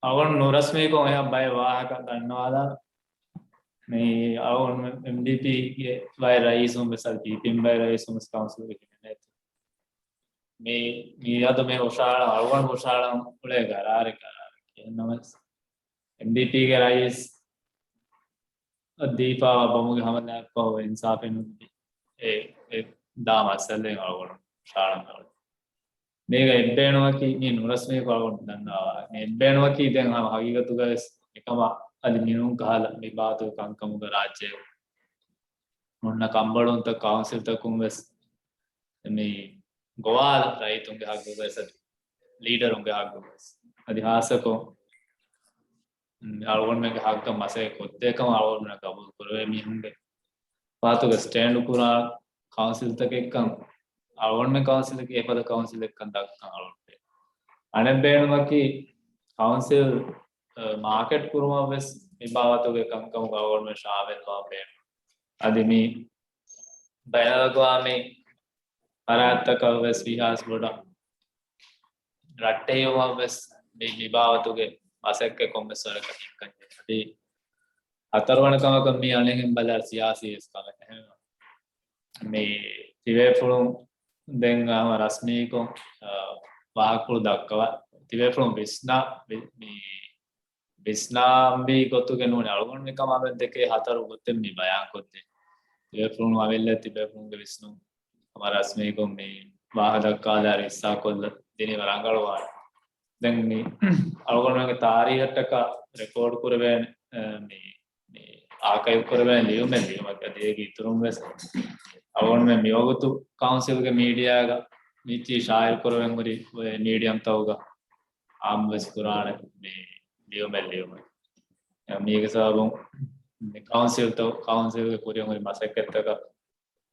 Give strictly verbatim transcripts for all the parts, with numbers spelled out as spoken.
އަޅުގަނޑު ނުރަސްމީކޮށް އެހާ ބައެއް ވާހަކަ ދަންނަވާލާ. މި އަޅުގަނޑު އެމްޑީޕީގެ ބައެއް ރައީސުން ވެސް އަދި ޕީޕީއެމް ބައެއް ރައީސުން ވެސް ކައުންސިލްގެ ހިމެނޭތޯ. މި މިއަދު މި ހުށަހަޅަން އަޅުގަނޑު ހުށަހަޅަން އުޅޭ ގަރާރެއް ގަރާރެއް ނަމަވެސް، އެމްޑީޕީގެ ރައީސް ދީފާ ބޮމުގެ ހަމަލާއަށްފަހު އިންސާފެއް ނުލިބި އެ، އެ ދާ މައްސަލައެއް އަޅުގަނޑު ހުށަހަޅަން އަޅު. މީގަ އެއްބޭނުމަކީ މީ ނުރަސްމީކޮށް އަޅުގަނޑު ދަންނަވާ. މި އެއްބޭނުމަކީ ދެން ހަމަ ހަގީގަތުގަވެސް މިކަމަށް އަދި މިނޫން ކަހަލަ މި ބާތު ކަންކަމުގަ ރާއްޖޭގަ ހުންނަ ކަންބޮޑުވުންތައް ކައުންސިލްތަކުން ވެސް މި ގޮވާލަ ރައްޔިތުންގެ ހައްގުގަވެސް އަދި ލީޑަރުންގެ ހައްގުގަވެސް އަދި ހާއްސަކޮށް އަޅުގަނޑުމެންގެ ހައްގަށް މަސައްކަތް ކޮށްދޭކަމަށް އަޅުގަނޑުމެންނަށް ގަބޫލު ކުރެވޭ މީހުންގެ ފަހަތުގަ ސްޓޭންޑް ކުރާ ކައުންސިލްތަކެއްކަން އަޅުގަނޑުމެން ކައުންސިލަކީ އެފަދަ ކައުންސިލެއްކަން ދައްކަން އަޅުގަނޑު. އަނެއް ބޭނުމަކީ ކައުންސިލް، އަ، މާކެޓް ކުރުމަށް ވެސް މި ބާވަތުގެ ކަންކަމުގަ އަޅުގަނޑުމެން ޝާމިލްވާން ބޭނުން. އަދި މި ބައިނަލްއަގްވާމީ ފަރާތްތަކަށް ވެސް ވީހާވެސް ބޮޑަށް ރައްޓެހިވުމަށް ވެސް މި، މި ބާވަތުގެ މަސައްކަތް ކޮންމެސް ވަރަކަށް ހިންގަންޖެހޭ. އަދި ހަތަރުވަނަ ކަމަކަށް މި އަނެއްހެން ބަލާ ސިޔާސީ ވެސް ކަމެއް. އެހެންވެ، މި ތިބޭފުޅުން ދެން ހަމަ ރަސްމީކޮށް، އާ، ވާހަކަފުޅު ދައްކަވާ، ތިބޭފުޅުން ވިސްނާ، ވި-، މި ވިސްނާންވީ ގޮތުގެ ނޫނީ އަޅުގަނޑު މިކަމާ މެދު ދެކޭ ހަތަރު ގޮތެއް މި ބަޔާންކޮށްދޭ. ތިބޭފުޅުން އަމިއްލަ ތިބޭފުޅުންގެ ވިސްނުން ހަމަ ރަސްމީކޮށް މި ވާހަކަ ދައްކާލާ ހިއްސާކޮށްލަ ދިނީމަ ރަނގަޅުވާނެ. ދެން މި އަޅުގަނޑުމެންގެ ތާރީހަށްޓަކާ ރެކޯޑް ކުރެވޭނެ، އަ، މި، މި އާކައިވް ކުރެވޭނެ ލިޔުމެއް ލިޔުމަކީ އަދި އޭގެ އިތުރުން ވެސް އަޅުގަނޑުމެން މިވަގުތު ކައުންސިލްގެ މީޑިއާގަ މިއީ ޝާއިޢު ކުރެވެން ހުރި އޮތް މީޑިއަމްތަކުގަ އާއްމުވެސް ކުރާނެ މި ލިޔުމެއް ލިޔުމަކީ. މީގެ ސަބަބުން މި ކައުންސިލްތައް، ކައުންސިލްގެ ކުރިއަށް ހުރި މަސައްކަތްތަކަށް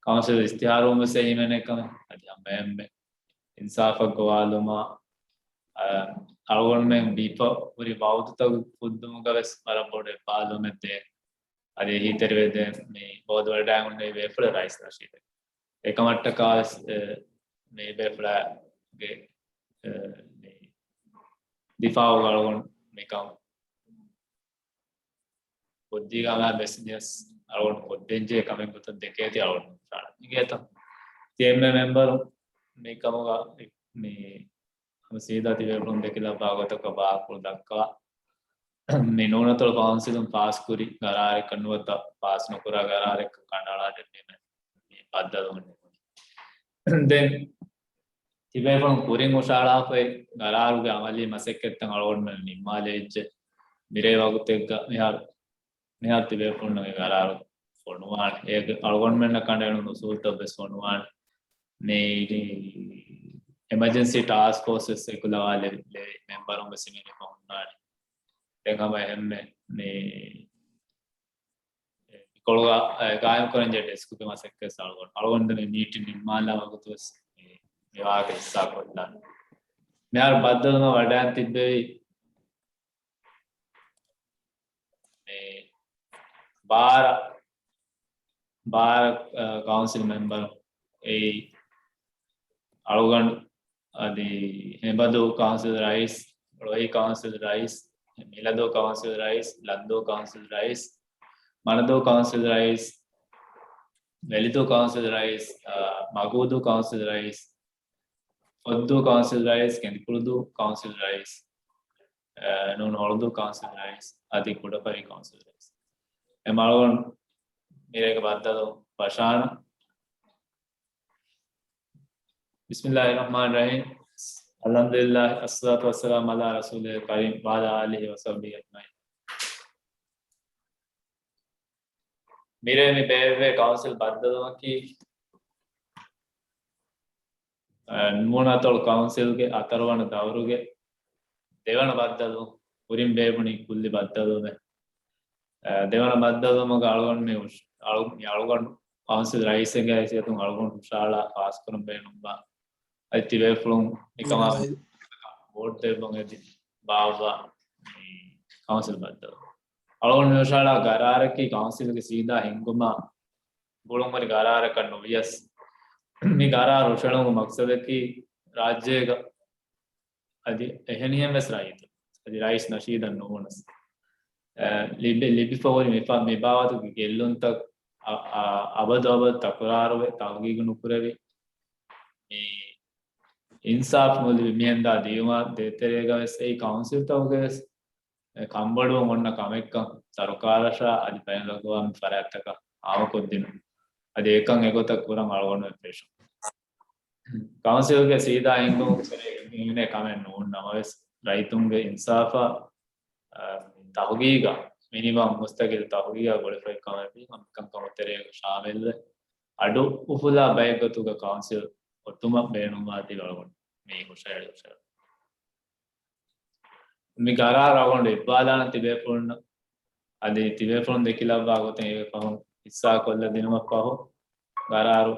ކައުންސިލް އިސްތިހާރުވުން ވެސް އެހީމެނޭ ކަމެއް. އަދި ހަމައެހެންމެ އިންސާފަށް ގޮވާލުމަށް، އަ، އަޅުގަނޑުމެން ދީފަ ހުރި ވައުދުތައް ފުއްދުމުގަ ވެސް ވަރަށް ބޮޑު އެއްބާލުމެއް ދޭ. އަދި އެހީތެރިވެދޭ މި ބޯދުވަރަޑާ ހުންނެވި ބޭފުޅެއް ރައީސް ނަޝީދެއް. އެކަމަށްޓަކާ ވެސް، އެ، މި ބޭފުޅާގެ، އެ، މި ދިފާއުގަ އަޅުގަނޑު މިކަން ކޮށްދީގަ ހަމަ ވެސް އަޅުގަނޑު ކޮށްދޭންޖެހޭ ކަމެއް ގޮތަށް ދެކޭތީ އަޅުގަނޑު ހުށަހަޅަން އިނގޭތަ؟ ތި އެމްއޭ މެމްބަރު މިކަމުގަ މި ހަމަ ސީދާ ތިބޭފުޅުން ދެކިލައްވާ ގޮތަކަށް ވާހަކަފުޅު ދައްކާ، މި ނޫނަތޮޅު ކައުންސިލުން ފާސްކުރި ގަރާރެއްކަން ނުވަތަ ފާސް ނުކުރާ ގަރާރެއްކަން ކަނޑައަޅާ ދެން މި ބައްދަލުވުން ނިމުނީ. ދެން ތިބޭފުޅުން ކުރިން ހުށަހަޅާފައި ގަރާރުގެ އަމަލީ މަސައްކަތްތައް އަޅުގަނޑުމެން ނިންމާލެވިއްޖެ. މިރޭ ވަގުތެއްގަ މިހާރު، މިހާރު ތިބޭފުޅުންނަށް ގަރާރު ފޮނުވާނެ. އޭގެ އަޅުގަނޑުމެންނަށް ކަނޑައެޅުނު އުސޫލުތައް ވެސް ފޮނުވާނެ. މި އެމަޖެންސީ ޓާސްކް ފޯސް ވެސް އެކުލަވާލެވި، ލެވި މެމްބަރުން ވެސް ހިމެނިފަ ހުންނާނެ. ދެން ހަމަ އެހެންމެ މި ކޮޅުގަ، އެ، ގާއިމް ކުރަންޖެހޭ ޑެސްކުގެ މަސައްކަތް އަޅުގަނޑު، އަޅުގަނޑު މި މީޓިން ނިންމާލާ ވަގުތު ވެސް މި، މި ވާހަކަ ހިއްސާ ކޮށްލާނެ. މިހާރު ބައްދަލުވުމަށް ވަޑައިން ތިއްބެވި މި ބާރަ، ބާރަ، އަ، ކައުންސިލް މެމްބަރު އެއީ އަޅުގަނޑު އަދި ހެނބަދޫ ކައުންސިލް ރައީސް، ޅޮހި ކައުންސިލް ރައީސް، މިލަދޫ ކައުންސިލް ރައީސް، ލަންދޫ ކައުންސިލް ރައީސް، މަނަދޫ ކައުންސިލް ރައީސް، ވެލިދޫ ކައުންސިލް ރައީސް، އަ، މަގޫދޫ ކައުންސިލް ރައީސް، ފޮއްދޫ ކައުންސިލް ރައީސް، ކެނދިކުޅުދޫ ކައުންސިލް ރައީސް، އަ، ނޫން ހޮޅުދޫ ކައުންސިލް ރައީސް، އަދި ކުޑަފަރި ކައުންސިލް ރައީސް. އެ މަޅުގަނޑު މިރޭގެ ބައްދަލު ފަށާނަ. بسم الله الرحمن الرحيم. الحمد لله، الصلاة والسلام على رسوله الكريم وعلى آله وصحبه أجمعين. މިރޭ މި ބޭއްވޭ ކައުންސިލް ބައްދަލުވުމަކީ، އަ، ނޫނަތޮޅު ކައުންސިލްގެ ހަތަރުވަނަ ދައުރުގެ ދެވަނަ ބައްދަލު، ކުރިން ބޭއްވުނީ ކުއްލި ބައްދަލުވުމެއް. އަ، ދެވަނަ ބައްދަލުވުމުގަ އަޅުގަނޑު މި އުށް-، އަޅު-، މި އަޅުގަނޑު ކައުންސިލް ރައީސެއްގެ ހައިސިއްޔަތުން އަޅުގަނޑު ހުށަހަޅާ ފާސްކުރަން ބޭނުންވާ އަދި ތިބޭފުޅުން މިކަމާ ވޯޓް ދެއްވުން އެދި ބާއްވާ މި ކައުންސިލް ބައްދަލު. އަޅުގަނޑު މި ހުށަހަޅާ ގަރާރަކީ ކައުންސިލްގެ ސީދާ ހިންގުމާ ގުޅުންހުރި ގަރާރަކަށް ނުވިޔަސް، މި ގަރާރު ހުށަހެޅުމުގެ މަޤްޞަދަކީ ރާއްޖޭގަ އަދި އެހެނިހެން ވެސް ރައްޔިތުން އަދި ރައީސް ނަޝީދަށް ނޫނަސް، އަ، ލިބި، ލިބިފަ ހުރި މި ފަ-، މި ބާވަތުގެ ގެއްލުންތައް އަ، އަ، އަބަދު އަބަދު ތަކުރާރުވެ ތަހުގީގު ނުކުރެވި. މި އިންސާފް ނުލިބި މިހެންދާ ދިޔުމާ ދޭތެރޭގަ ވެސް އެއީ ކައުންސިލްތަކުގެ ވެސް އެ ކަންބޮޑުވުން އޮންނަ ކަމެއްކަން ސަރުކާރަށާ އަދި ބައިނަލްއަގުވާމީ ފަރާތްތަކަށް ހާމަކޮށްދިނުން. އަދި އެކަން އެގޮތަށް ކުރަން އަޅުގަނޑުމެން ފެށުން. ކައުންސިލްގެ ސީދާ ހިންގުމުގެ ތެރޭގަ މިހެނެއް ކަމެއް ނޫން ނަމަވެސް، ރައްޔިތުންގެ އިންސާފަށް، އަ، ތަހުގީގަށް، މިނިވަން މުސްތަގިލް ތަހުގީގަށް ގުޅިފައި ކަމެއް ވީމަ މިކަންކަމުގެ ތެރޭގަ ޝާމިލްވެ، އަޑު އުފުލާ ބައެއްގޮތުގަ ކައުންސިލް އޮތުމަށް ބޭނުންވާތީ އަޅުގަނޑު މި ހުށަހެޅި ހުށަހެޅި. މި ގަރާރު އަޅުގަނޑު އެއްބާލާނެ ތިބޭފުޅުންނަށް، އަދި ތިބޭފުޅުން ދެކިލައްވާ ގޮތުން އޭގެ ފަހުން ހިއްސާ ކޮށްލަ ދިނުމަށް ފަހު، ގަރާރު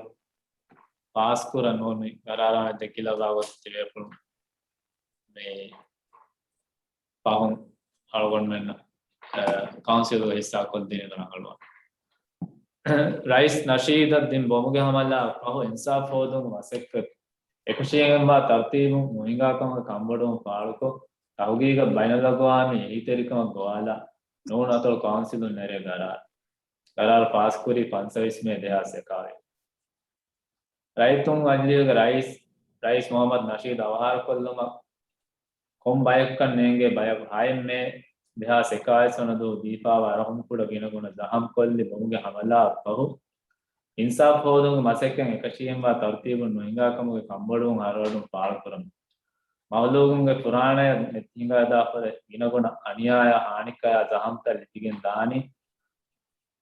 ފާސްކުރަން ނޫން މި ގަރާރާ ދެކިލައްވާ ގޮތުން ތިބޭފުޅުން މި ފަހުން އަޅުގަނޑުމެންނަށް، އަ، ކައުންސިލުގަ ހިއްސާ ކޮށްދިނީ ރަނގަޅުވާނެ. ރައީސް ނަޝީދަށް ދިން ބޮމުގެ ހަމަލާ ފަހު އިންސާފް ހޯދުމުގެ މަސައްކަތް އެކަށީގެންވާ ތަރުތީބުން ނުހިނގާކަމުގެ ކަންބޮޑުވުން ފާޅުކޮށް، ތަހުގީގަށް ބައިނަލްއަގުވާމީ އެހީތެރިކަމަށް ގޮވާލާ، ނޫން އަތޮޅު ކައުންސިލުން ނެރޭ ގަރާރު. ގަރާރު ފާސްކުރީ ފަންސަވީސް މޭ ދެހާސް އެކާވީސް. ރައްޔިތުން މަޖިލީހުގެ ރައީސް، ރައީސް މުހައްމަދު ނަޝީދު އަވަހާރަކޮށްލުމަށް ކޮން ބަޔަކަށް ނޭނގޭ ބަޔަކު ހައެއް މޭ ދެހާސް އެކާވީސް ވަނަ ދުވަހު ދީފާވާ ރަހުމުކުޑަ ގިނަގުނަ ޒަހަމް ކޮށްލި ބޮމުގެ ހަމަލާއަށް ފަހު، އިންސާފް ހޯދުމުގެ މަސައްކަތް އެކަށީގެންވާ ތަރުތީބުން ނުހިނގާކަމުގެ ކަންބޮޑުވުން އަރައަޑުން ފާޅުކުރަމުން. މަހުލޫގުންގެ ފުރާނަޔަށް ނެތި ހިނގާދާ ފަދަ ގިނަގުނަ އަނިޔާޔާ ހާނިކަޔާ ޒަހަމްތައް ލިބިގެން ދާނީ،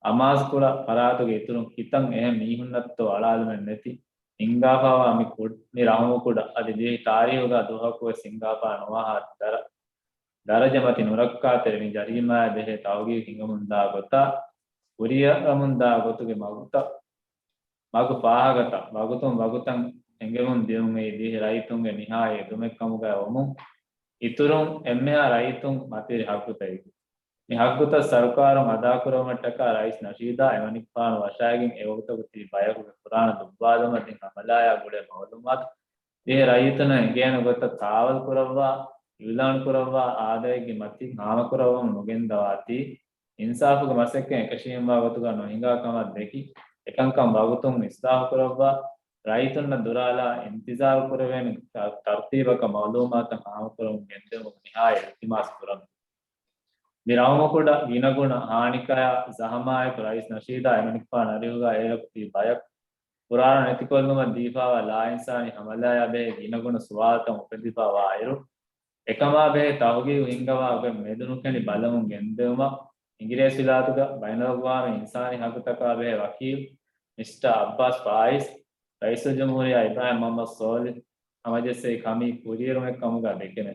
އަމާޒުކުޅަ ފަރާތުގެ އިތުރުން ކިތަން އެހެން މީހުންނަށްތޯ އަޅާލުމެއް ނެތި، ހިންގާފާވާ މި ކުޑް-، މި ރަހުމުކުޑަ އަދި ދިވެހި ތާރީހުގަ ދުވަހަކުވެސް ހިންގާފާ ނުވާހާ ދަރަ-، ދަރަޖަ މަތި ނުރައްކާތެރި މި ޖަރީމާއާ ބެހޭ ތަހުގީގު ހިނގަމުންދާ ގޮތާ، ކުރިއަރަމުންދާ ގޮތުގެ މަގުތައް، މަގު ފާހަގަތައް، ވަގުތުން ވަގުތަށް އެނގެމުން ދިޔުމުން އެއީ ދިވެހި ރައްޔިތުންގެ ނިހާޔަތް އެދުމެއް ކަމުގައި ވުމުން، އިތުރުން އެންމެހާ ރައްޔިތުން މަތިވެރި ހައްގުތައް އެއީ. މި ހައްގުތައް ސަރުކާރުން އަދާކުރެވުމަށްޓަކާ ރައީސް ނަޝީދާ އެމަނިކުފާނު ވަށައިގެން އެވަގުތަކު ތިބި ބަޔަކުގެ ފުރާނަ ދުއްވާލުމަށް ދިން ހަމަލާޔާ ގުޅޭ މައުލޫމާތު ދިވެހި ރައްޔިތުންނަށް އެނގޭނެ ގޮތަށް ތާވަލް ކުރައްވާ، އިއުލާން ކުރައްވާ، އާދައިގެ މަތިން ހާމަކުރައްވަމުން ނުގެންދަވާތީ، އިންސާފުގެ މަސައްކަތް އެކަށީގެންވާ ގޮތުގަ ނުހިނގާ ކަމަށް ދެކި، އެކަންކަން ވަގުތުން އިސްލާހު ކުރައްވާ، ރައްޔިތުންނަށް ދުރާލާ އިންތިޒާރު ކުރެވޭނެ ތަ-، ތަރުތީބަކަށް މައުލޫމާތު ހާމަކުރަމުން ގެންދިއުމަށް ނިހާޔަތް އިލްތިމާސް ކުރަމުން. މި ރަހުމުކުޑަ ގިނަގުނަ ހާނިކަޔާ ޒަހަމާއެކު ރައީސް ނަޝީދާ އެމަނިކުފާނު އަރިހުގަ އޭރަކު ތިބި ބަޔަކު ފުރާނަ ނެތިކޮށްލުމަށް ދީފާވާ ލާއިންސާނީ ހަމަލާޔާ ބެހޭ ގިނަގުނަ ސުވާލުތައް އުފެދިފާ ވާއިރު، އެކަމާ ބެހޭ ތަހުގީގު ހިންގަވާ ގޮތް މެދުނުކެނޑި ބަލަމުން ގެންދެވުމަށް އިނގިރޭސިވިލާތުގަ ބައިނަލްއަގުވާމީ އިންސާނީ ހައްގުތަކާ ބެހޭ ވަކީލް މިސްޓަ އައްބާސް ފާއިޒް، ރައީސުލްޖުމްހޫރިއްޔާ އިބްރާހިމް މުހައްމަދު ސޯލިހް ހަމަޖެއްސެވި ކަމީ ކުރިއެރުމެއް ކަމުގަ ދެކެނެ.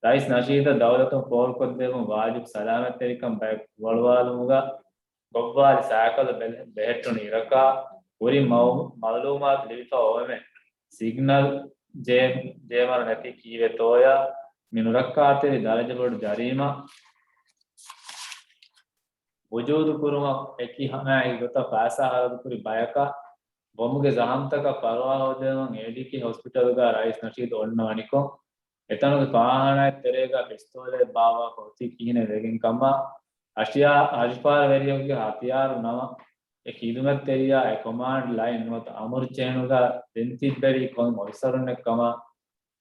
ރައީސް ނަޝީދަށް ދައުލަތުން ފޯރުކޮށްދެއްވުން ވާޖިބު ސަލާމަތްތެރިކަން ބަޔަކު ހުވަޅުވާލުމުގަ ގޮއްވާލި ސައިކަލު ބެލެ-، ބެހެއްޓުނު އިރަކާ ހުރި މައު-، މައުލޫމާތު ލިބިފަ އޮވެމެ، ސިގްނަލް ޖޭ-، ޖޭމަރު ނެތި ކީއްވެތޯޔާ، މި ނުރައްކާތެރި ދަރަޖަބޮޑު ޖަރީމާ ވުޖޫދު ކުރުމަށް އެކި ހަމައެކި ގޮތަށް ފައިސާ ހަރަދުކުރި ބަޔަކަށް ބޮމުގެ ޒަހަމްތަކަށް ފަރުވާ ހޯދެވުމަށް އޭޑީކޭ ހޮސްޕިޓަލުގަ ރައީސް ނަޝީދު އޮންނަވަނިކޮށް، އެތަނުގެ ފާހާނާއެއް ތެރޭގަ ޕިސްތޯލެއް ބާއްވާފަ އޮތީ ކިހިނެއް ވެގެން ކަމަށް، އަށިޔާ ހަށިފާރުވެރިއެއްގެ ހަތިޔާރު ނަމަ، އެ ޚިދުމަތްތެރިޔާ އެ ކޮމާންޑް ލައިން ނުވަތަ އަމުރު ޗޭނުގަ ދެން ތިއްބެވީ ކޮން އޮފިސަރުންނެއް ކަމަށް،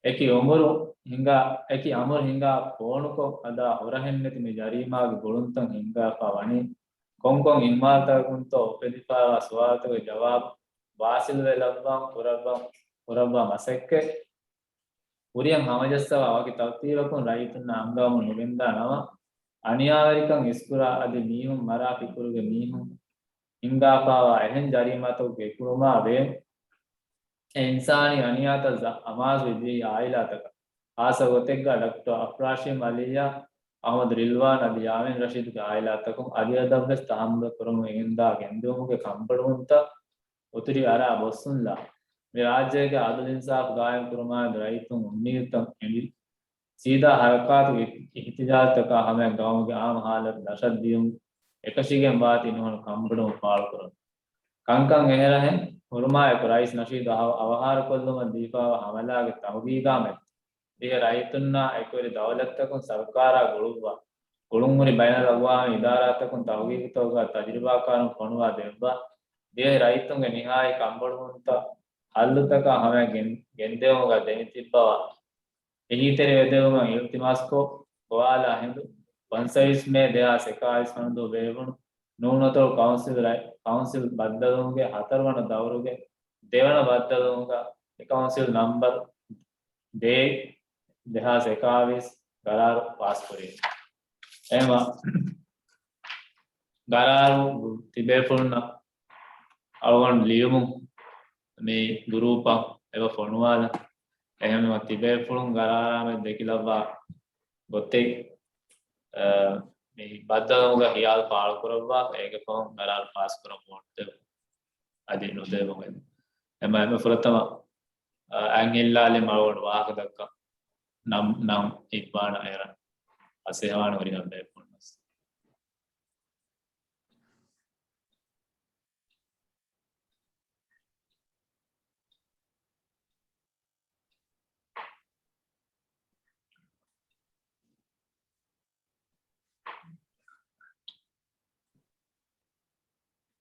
އެކި އުމުރު ހިނގާ، އެކި އަމުރު ހިނގާ ފޯނުކޮށް އަދާ ހުރަހެއްނެތި މި ޖަރީމާގެ ގުޅުންތައް ހިންގާފަ ވަނީ ކޮންކޮން އިހުމާލުތަކަކުންތޯ އުފެދިފައިވާ ސުވާލުތަކުގެ ޖަވާބު ވާސިލްވެލައްވަން ކުރައްވަން ކުރައްވާ މަސައްކަތް ކުރިއަށް ހަމަޖައްސަވާ ވަކި ތަރުތީބަކުން ރައްޔިތުންނަށް އަންގަވަމުން ނުގެންދާ ނަމަ، އަނިޔާވެރިކަން އިސްކުރާ އަދި މީހުން މަރާ ފިކުރުގެ މީހުން ހިންގާފައިވާ އެހެން ޖަރީމާތަކުގެ ކުރުމާ ވޭ، އެ އިންސާނީ އަނިޔާތައް ޒަ-، އަމާޒުވި ދިވެހި އާއިލާތަކަށް، ޚާއްސަ ގޮތެއްގަ ޑޮކްޓަރ އަފްރާޝީމް އަލީއާ، އަޙްމަދު ރިލްވާން އަދި ޔާމީން ރަޝީދުގެ އާއިލާތަކުން އަދިއަދަށްވެސް ތަޙައްމަލު ކުރަމުން އެގެންދާ ގެންދިއުމުގެ ކަންބޮޑުވުންތައް އުތުރި އަރާ ބޮއްސުންލާ، މި ރާއްޖޭގެ އަދުލު އިންސާފު ގާއިމް ކުރުމާއި ރައްޔިތުން އުންމީދުތައް އެނގި، ސީދާ ހަރަކާތުގެ އިހްތިޖާޖުތަކާ ހަމަޔަށް ގައުމުގެ އާއްމު ހާލަތު ދަށަށް ދިޔުން އެކަށީގެން ވާތީ ނުހަނު ކަންބޮޑުވުން ފާޅުކުރަމުން. ކަންކަން އެހެރަހެން ހުރުމާއެކު ރައީސް ނަޝީދު އަހަ-، އަވަހާރަކޮށްލުމަށް ދީފާވާ ހަމަލާގެ ތަހުގީގާމެދު ދިވެހި ރައްޔިތުންނާ އެކުވެރި ދައުލަތްތަކުން ސަރުކާރާ ގުޅުއްވާ، ގުޅުންހުރި ބައިނަލްއަގްވާމީ އިދާރާތަކުން ތަހުގީގުތަކުގަ ތަޖުރިބާކާރުން ފޮނުވާ ދެއްވާ، ދިވެހި ރައްޔިތުންގެ ނިހާއީ ކަންބޮޑުވުންތައް ހައްލުތަކާ ހަމަޔަށް ގެން، ގެންދެވުމުގަ ދެމިތިއްބަވާ، އެހީތެރިވެދެވުމަށް އިލްތިމާސްކޮށް، ގޮވާލާ ހިނދު، ފަންސަވީސް މޭ ދެހާސް އެކާވީސް ވަނަ ދުވަހު ބޭއްވުނު ނޫނު އަތޮޅު ކައުންސިލް ރައި، ކައުންސިލް ބައްދަލުވުމުގެ ހަތަރުވަނަ ދައުރުގެ ދެވަނަ ބައްދަލުވުމުގަ އެ ކައުންސިލް ނަމްބަރު ދޭއް ދެހާސް އެކާވީސް ގަރާރު ފާސްކުރީ. އެހެންވީމަ، ގަރާރު ތިބޭފުޅުންނަށް އަޅުގަނޑު ލިޔުމުން މި ގްރޫޕަށް އެބަ ފޮނުވާލަން. އެހެންވީމަ، ތިބޭފުޅުން ގަރާރާމެދު ދެކިލައްވާ ގޮތެއް، އަ، މި ބައްދަލުވުމުގެ ހިޔާލު ފާޅުކުރައްވާފަ، އޭގެ ފަހުން ގަރާރު ފާސްކުރަން ވޯޓް ދެވުން އަދި ނުދެވުން. އެމަ، އެމަ ފުރަތަމަ، އަ، އަތް އެއްލާލި މަޅުވަން ވާހަކަ ދައްކަން ނަމް، ނަމް އިއްވާނަ އޭރަ އަސޭހަވާނެ ހުރިހާ ބޭފުޅުން.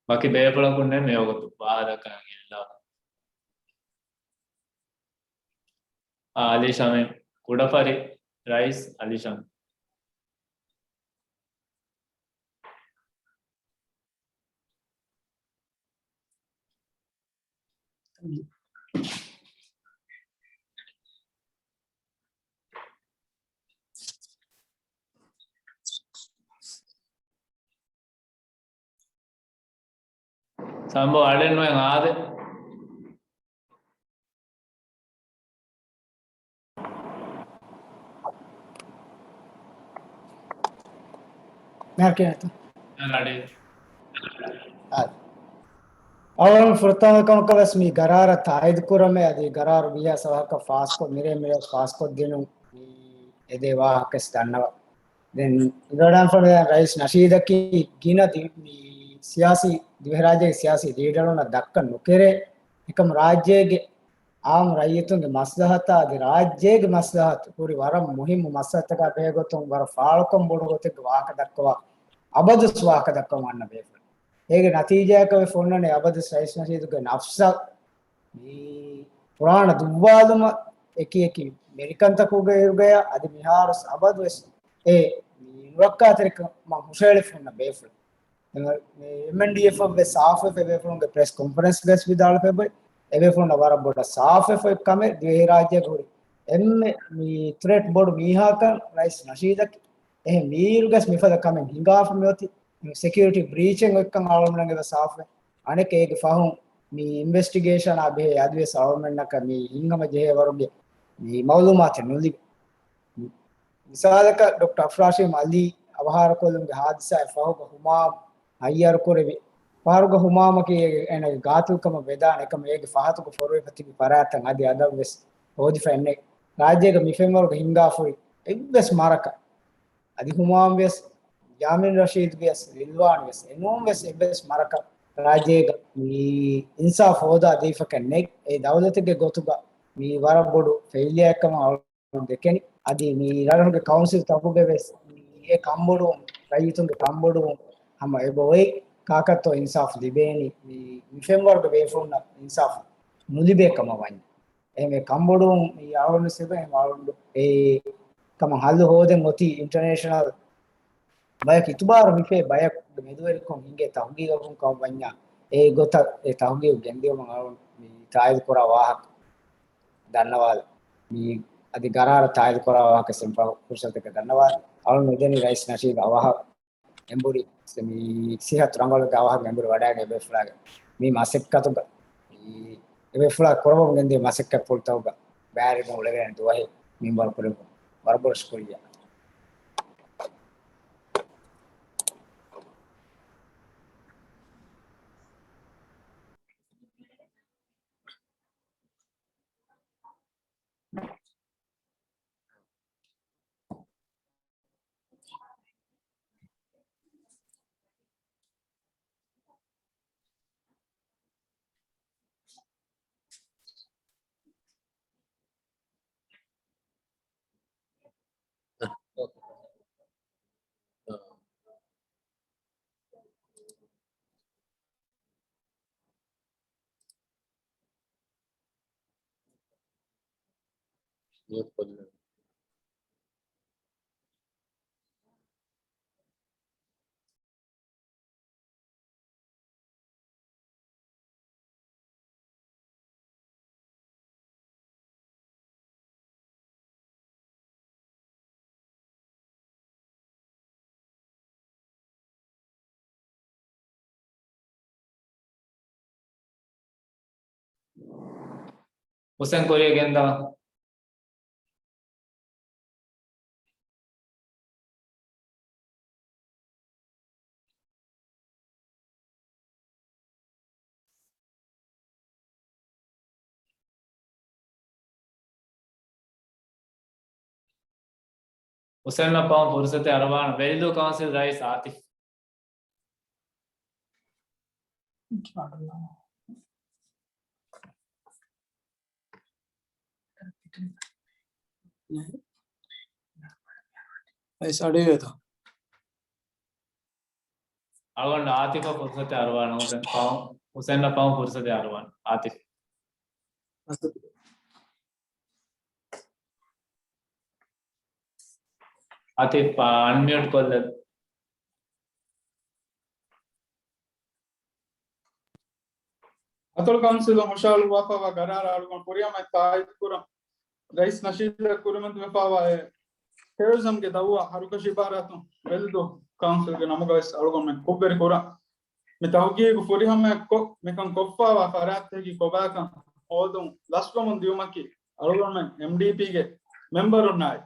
ވަކި ބޭފުޅަކުންނެއް މިވަގުތު ވާހަކަ ދައްކަން އިއްލާ. އާ، އަލީ ޝަމީމް، ކުޑަފަރި ރައީސް އަލީ ޝަމީމް. ސަމްބޯ އަޑެއް ނުވެ އާދެ. އަޅުގަނޑު ފުރަތަމަ ކަމަކަށް ވެސް މި ގަރާރަށް ތާއީދު ކުރަމޭ، އަދި ގަރާރު ވީހާ ސަވަހަކަށް ފާސްކޮށް، މިރޭ މިރޭ ފާސްކޮށްދިނުން މި އެދޭ ވާހަކަ ވެސް ދަންނަވަން. ދެން އިން ފަން ރައީސް ނަޝީދަކީ ގިނަ ދި-، މި ސިޔާސީ، ދިވެހިރާއްޖޭގެ ސިޔާސީ ލީޑަރުންނަށް ދައްކަން ނުކެރޭ، އެކަމު ރާއްޖޭގެ އާއްމު ރައްޔިތުންގެ މަސްލަހަތާ އަދި ރާއްޖޭގެ މަސްލަހަތު ހުރި ވަރަށް މުހިއްމު މައްސަލަތަކާ ބެހޭގޮތުން ވަރަށް ފާޅުކަން ބޮޑު ގޮތެއްގެ ވާހަކަ ދައްކަވާ، އަބަދުވެސް ވާހަކަ ދައްކަވަން އަންނަ ބޭފުޅެއް. އޭގެ ނަތީޖާއަކަށް ވެ ފެންނަނީ އަބަދުވެސް ރައީސް ނަޝީދުގެ ނަފްސަށް މި ފުރާނަ ދުއްވާލުމަށް އެކި އެކި މެރިކަންތަކުގެ އިރުގަޔަށް އަދި މިހާރުވެސް އަބަދުވެސް އެ މި ނުރައްކާތެރިކަމަށް ހުށަހެޅިފަ ހުންނަ ބޭފުޅެއް. އެމްއެންޑީއެފް ވެސް ސާފުވެފަ އެބޭފުޅުންގެ ޕްރެސް ކޮންފަރެންސްގަ ވެސް ވިދާޅުވެފަ އެބޭފުޅުންނަށް ވަރަށް ބޮޑަށް ސާފުވެފަ ކަމެއް ދިވެހިރާއްޖޭގަ ހުރި އެންމެ މި ތްރެޓް ބޮޑު މީހާކަން ރައީސް ނަޝީދަކީ. އެހެން މީރުގަސް މިފަދަ ކަމެއް ހިނގާފަ މިއޮތީ ސެކިއުރިޓީ ބްރީޗެއް އޮތްކަން އަޅުގަނޑުމެން އެބަ ސާފުވޭ. އަނެއްކާ އޭގެ ފަހުން މި އިންވެސްޓިގޭޝަނާ ބެހޭ އަދިވެސް އަޅުގަނޑުމެންނަކަށް މި ހިނގަމަޖެހޭ ވަރުގެ މި މައުލޫމާތެއް ނުލިބި. މިސާލަކަށް ޑޮކްޓަރ އަފްރާޝީމް އަލީ އަވަހާރަކޮށްލުމުގެ ހާދިސާއެއް ފަހުގަ ހުމާމް ހައްޔަރުކުރެވި ފަހަރުގަ ހުމާމަކީ އޭނަގެ ގާތިލްކަމަށް ވެދާނެ އެކަމަށް އޭގެ ފަހަތުގަ ފޮރުވެފަ ތިބި ފަރާތްތައް އަދި އަދަށްވެސް ހޯދިފަ އެންނެ ރާއްޖޭގަ މި ފެންވަރުގަ ހިނގާފައި އެއްވެސް މަރަކަށް އަދި ހުމާމް ވެސް، ޔާމީން ރަޝީދު ވެސް، ރިލްވާން ވެސް، އެނޫން ވެސް އެއްވެސް މަރަކަށް ރާއްޖޭގަ މި އިންސާފް ހޯދާ ދީފަކަށް ނެތް. އެ ދައުލަތެއްގެ ގޮތުގަ މި ވަރަށް ބޮޑު ފެއިލިއާއެއްކަމަށް އަޅުގަނޑު ދެކެނީ. އަދި މި ރަށުގެ ކައުންސިލް ތަކުގެ ވެސް މި އެ ކަންބޮޑުވުން، ރައްޔިތުންގެ ކަންބޮޑުވުން ހަމަ އެބަ އޮތް ކާކަށްތޯ އިންސާފް ލިބޭނީ؟ މި، މި ފެންވަރުގެ ބޭފުޅުންނަށް އިންސާފް ނުލިބޭ ކަމަށް ވަންޏާ. އެހެންވެ ކަންބޮޑުވުން މި އަޅުގަނޑު ސިބަ އެހެން އަޅުގަނޑު އެ ކަމަށް ހައްލު ހޯދެން އޮތީ އިންޓަރނޭޝަނަލް ބަޔަކު އިތުބާރު ހިފޭ ބަޔަކުގެ މެދުވެރިކޮށް ހިނގޭ ތަހުގީގަކުން ކަމަށް ވަންޏާ، އެ ގޮތަށް އެ ތަހުގީގު ގެންދިޔުމަށް އަޅުން މި ތާއީދު ކުރާ ވާހަކަ ދަންނަވާލަ. މި އަދި ގަރާރަށް ތާއީދު ކުރާ ވާހަކަ ސެމްފަ ފުރުސަތަކަށް ދަންނަވާލަ. އަޅުން ނުދެނީ ރައީސް ނަޝީދު އަވަހަށް އެނބުރި މި ސިހަތު ރަނގަޅުގެ އަވަހަށް އެނބުރި ވަޑައިގެން އެބޭފުޅާގެ މި މަސައްކަތުގަ، މި އެބޭފުޅާ ކުރައްވަމުން ގެންދިޔަ މަސައްކަތްޕުޅުތަކުގަ ބައިވެރިވެގެން އުޅެވޭނެ ދުވަހެއް މިންވަރު ކުރެއްވުން. ވަރަށް ބޮޑަށް ޝުކުރިއްޔާ. މިއޮތް ކޮށްލަން. ހުސެން ކުރިއަށް ގެންދާ. ހުސެންއަށް ފަހުން ފުރުސަތެއް އަރުވާނަން. ވެލްދޫ ކައުންސިލް ރައީސް އާތިފް. އައިސް އަޑުއިވޭތޯ؟ އަޅުގަނޑު އާތިފަށް ފުރުސަތެއް އަރުވާނަން. ހުސެން ފަހުން، ހުސެންއަށް ފަހުން ފުރުސަތެއް އަރުވާނަން. އާތިފް. އަތިފް، އަންމިއުޓް ކޮށްލަ. އަތޮޅު ކައުންސިލުން ހުށަހަޅުއްވާފައިވާ ގަރާރަށް އަޅުގަނޑު ފުރިހަމައަށް ތާއީދު ކުރަން. ރައީސް ނަޝީދަށް ކުރިމަތިވެފައިވާ އެ ޓެރަރިޒަމްގެ ދައުވާ ހަރުކަށި އިބާރާތުން ވެލްދޫ ކައުންސިލްގެ ނަމުގަވެސް އަޅުގަނޑުމެން ކުށްވެރި ކުރަން. މި ތަހުގީގު ފުރިހަމައަށްކޮށް، މިކަން ކޮށްފައިވާ ފަރާތްތަކަކީ ކޮބާކަން ހޯދުން ލަސްވަމުން ދިއުމަކީ އަޅުގަނޑުމެން އެމްޑީޕީގެ މެމްބަރުންނާއި،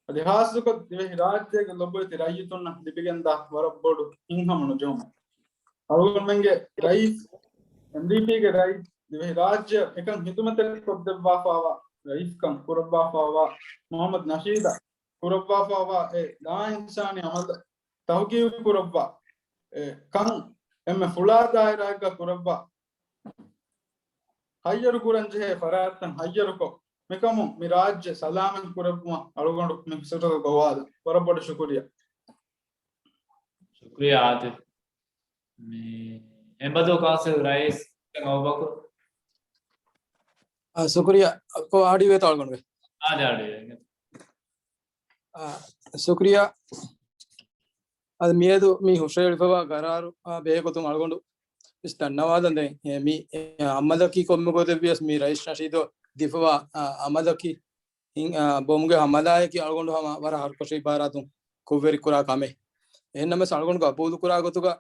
އަދި ހާއްސަކޮށް ދިވެހި ރާއްޖޭގެ ލޮބުވެތި ރައްޔިތުންނަށް ލިބިގެންދާ ވަރަށް ބޮޑު ހިތްހަމަ ނުޖެހުމެއް. އަޅުގަނޑުމެންގެ ރައީސް، އެމްޑީޕީގެ ރައީސް، ދިވެހި ރާއްޖެއަށް އެކަން ހިދުމަތެއް ކޮށްދެއްވާފައިވާ، ރައީސްކަން ކުރައްވާފައިވާ މުހައްމަދު ނަޝީދަށް ކުރައްވާފައިވާ އެ ލާއިންސާނީ އަމަލަށް ތަހުގީގު ކުރައްވާ އެ ކަން އެންމެ ފުޅާ ދާއިރާއެއްގަ ކުރައްވާ ހައްޔަރު ކުރަންޖެހޭ ފަރާތްތައް ހައްޔަރުކޮށް، މިކަމުން މި ރާއްޖެ ސަލާމަތް ކުރެއްވުމަށް އަޅުގަނޑު މި ފުރުސަތު ގޮވާލަން. ވަރަށް ބޮޑަށް ޝުކުރިއްޔާ. ޝުކުރިއްޔާ އާތިފް. މި އެނބަދޫ ކައުންސިލް ރައީސް އަބޫބަކުރު. އާ، ޝުކުރިއްޔާ. ކޮ އަޑިވޭތޯ އަޅުގަނޑުގެ؟ އާދެ، އަޑިވޭ. އާ، ޝުކުރިއްޔާ. އަދި މިއަދު މި ހުށަހެޅިފައިވާ ގަރާރު، އާ، ބެހޭގޮތުން އަޅުގަނޑު ވެސް ދަންނަވާލަން. ދެން އެ، މި، އެ، އަމަލަކީ ކޮންމެ ގޮތެއް ވިޔަސް މި ރައީސް ނަޝީދު ދީފައިވާ، އާ، އަމަލަކީ އިން، އާ، ބޮމުގެ ހަމަލާއަކީ އަޅުގަނޑު ހަމަ ވަރަށް ހަރުކަށި އިބާރާތުން ކުށްވެރި ކުރާ ކަމެއް. އެހެންނަމަވެސް އަޅުގަނޑު ގަބޫލު ކުރާ ގޮތުގަ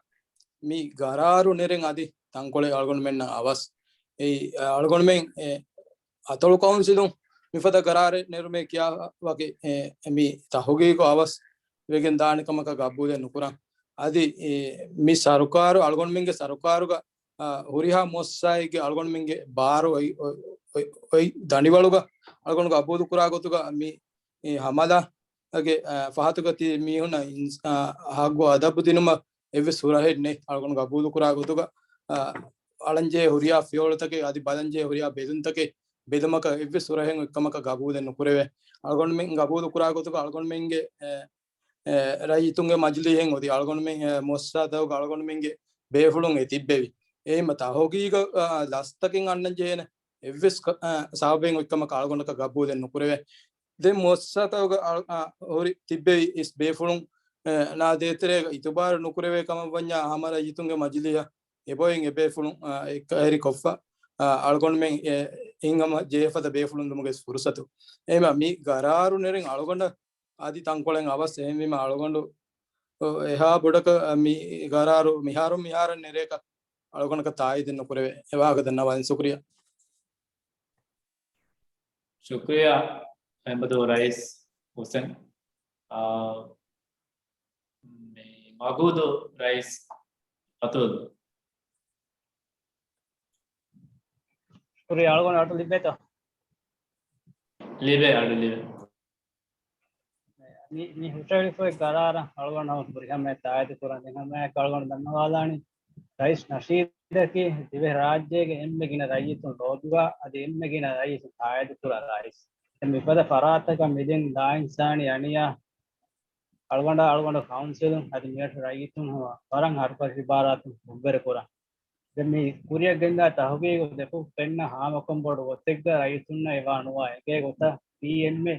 މި ގަރާރު ނެރެން އަދި ތަންކޮޅެއް އަޅުގަނޑުމެންނަށް އަވަސް. އެއީ، އަޅުގަނޑުމެން އެ އަތޮޅު ކައުންސިލުން މިފަދަ ގަރާރެއް ނެރުމޭ ކިޔާ ވަކި، އެ، މި ތަހުގީގު އަވަސް ވެގެން ދާނެ ކަމަކަށް ގަބޫލެއް ނުކުރަން. އަދި، އެ، މި ސަރުކާރު، އަޅުގަނޑުމެންގެ ސަރުކާރުގަ، އަ، ހުރިހާ މުއައްސަސާއެއްގެ އަޅުގަނޑުމެންގެ ބާރު އޮތް، އޮތް، އޮތް، އޮތް ދަނޑިވަޅުގަ އަޅުގަނޑު ގަބޫލު ކުރާ ގޮތުގަ މި، އެ، ހަމަލާ ގެ، އާ، ފަހަތުގަ ތި މީހުންނަށް އިންސް-، އާ، ހައްގު އަދަބު ދިނުމަށް އެއްވެސް ހުރަހެއް ނެތް. އަޅުގަނޑު ގަބޫލު ކުރާ ގޮތުގަ، އާ، އަޅަންޖެހޭ ހުރިހާ ފިޔަވަޅުތަކެއް އަދި ބަލަންޖެހޭ ހުރިހާ ބެލުންތަކެއް ބެލުމަކަށް އެއްވެސް ހުރަހެއް އޮތްކަމަކަށް ގަބޫލެއް ނުކުރެވޭ. އަޅުގަނޑުމެން ގަބޫލު ކުރާ ގޮތުގަ އަޅުގަނޑުމެންގެ، އެ، އެ، ރައްޔިތުންގެ މަޖިލީހެއް އޮތީ އަޅުގަނޑުމެން، އެ، މުއައްސަސާތަކުގަ އަޅުގަނޑުމެންގެ ބޭފުޅުން އެ ތިއްބެވި. އެހެންމަ ތަހުގީގަށް، އާ، ލަސްތަކެއް އަންނަން ޖެހޭނެ އެއްވެސް ކަ-، އާ، ސަބަބެއް އޮތްކަމަކަށް އަޅުގަނޑަކަށް ގަބޫލެއް ނުކުރެވޭ. ދެން މުއައްސަސާތަކުގަ އަ-، އަ-، ހުރި ތިއްބެވި އިސް ބޭފުޅުން، އެ، ނާ ދޭތެރޭގަ އިތުބާރު ނުކުރެވޭ ކަމަށް ވަންޏާ ހަމަ ރައްޔިތުންގެ މަޖިލީހަށް އެބައޮތް އެ ބޭފުޅުން، އަ، އެކަހެރި ކޮށްފަ، އަ، އަޅުގަނޑުމެން އެ ހިތްހަމަ ޖެހިފަދަ ބޭފުޅުން ދުމުގެ ފުރުސަތު. އެހެންމަ މި ގަރާރު ނެރެން އަޅުގަނޑަށް އަދި ތަންކޮޅެއް އަވަސް. އެހެންވީމަ އަޅުގަނޑު އެހާ ބޮޑަކަށް މި ގަރާރު މިހާރުން މިހާރަށް ނެރޭކަށް އަޅުގަނޑަކަށް ތާއީދެއް ނުކުރެވޭ. އެ ވާހަކަ ދަންނަވާލިން. ޝުކުރިއްޔާ. ޝުކުރިއްޔާ އެނބަދޫ ރައީސް ހުސެން. އާ، މި މަގޫދޫ ރައީސް އަތޮލް. ޝުކުރިއްޔާ. އަޅުގަނޑު އަޑު ލިބޭތަ؟ ލިބޭ، އަޑު ލިބޭ. މި، މި ހުށަހެޅިފައި ގަރާރަށް އަޅުގަނޑު ހަމަ ފުރިހަމައަށް ތާއީދު ކުރަން. ދެން ހަމައެއާއެކު އަޅުގަނޑު ދަންނަވާލާނީ ރައީސް ނަޝީދަކީ ދިވެހި ރާއްޖޭގެ އެންމެ ގިނަ ރައްޔިތުން ލޯބިވާ އަދި އެންމެ ގިނަ ރައްޔިތުން ތާއީދު ކުރާ ރައީސް. ދެން މިފަދަ ފަރާތްތަކަށް މިދިން ލާއިންސާނީ އަނިޔާ އަޅުގަނޑާ އަޅުގަނޑު ކައުންސިލުން އަދި މިއަށް ރައްޔިތުން ހަމަ ވަރަށް ހަރުކަށި އިބާރާތުން ކުށްވެރި ކުރަން. ދެން މި ކުރިއަށް ގެންދާ ތަހުގީގު ދެފުށް ފެންނަ ހާމަކޮށް ބޮޑު ގޮތެއްގަ ރައްޔިތުންނަށް އެވާ ނުވާ އެނގޭ ގޮތަށް ވީ އެންމެ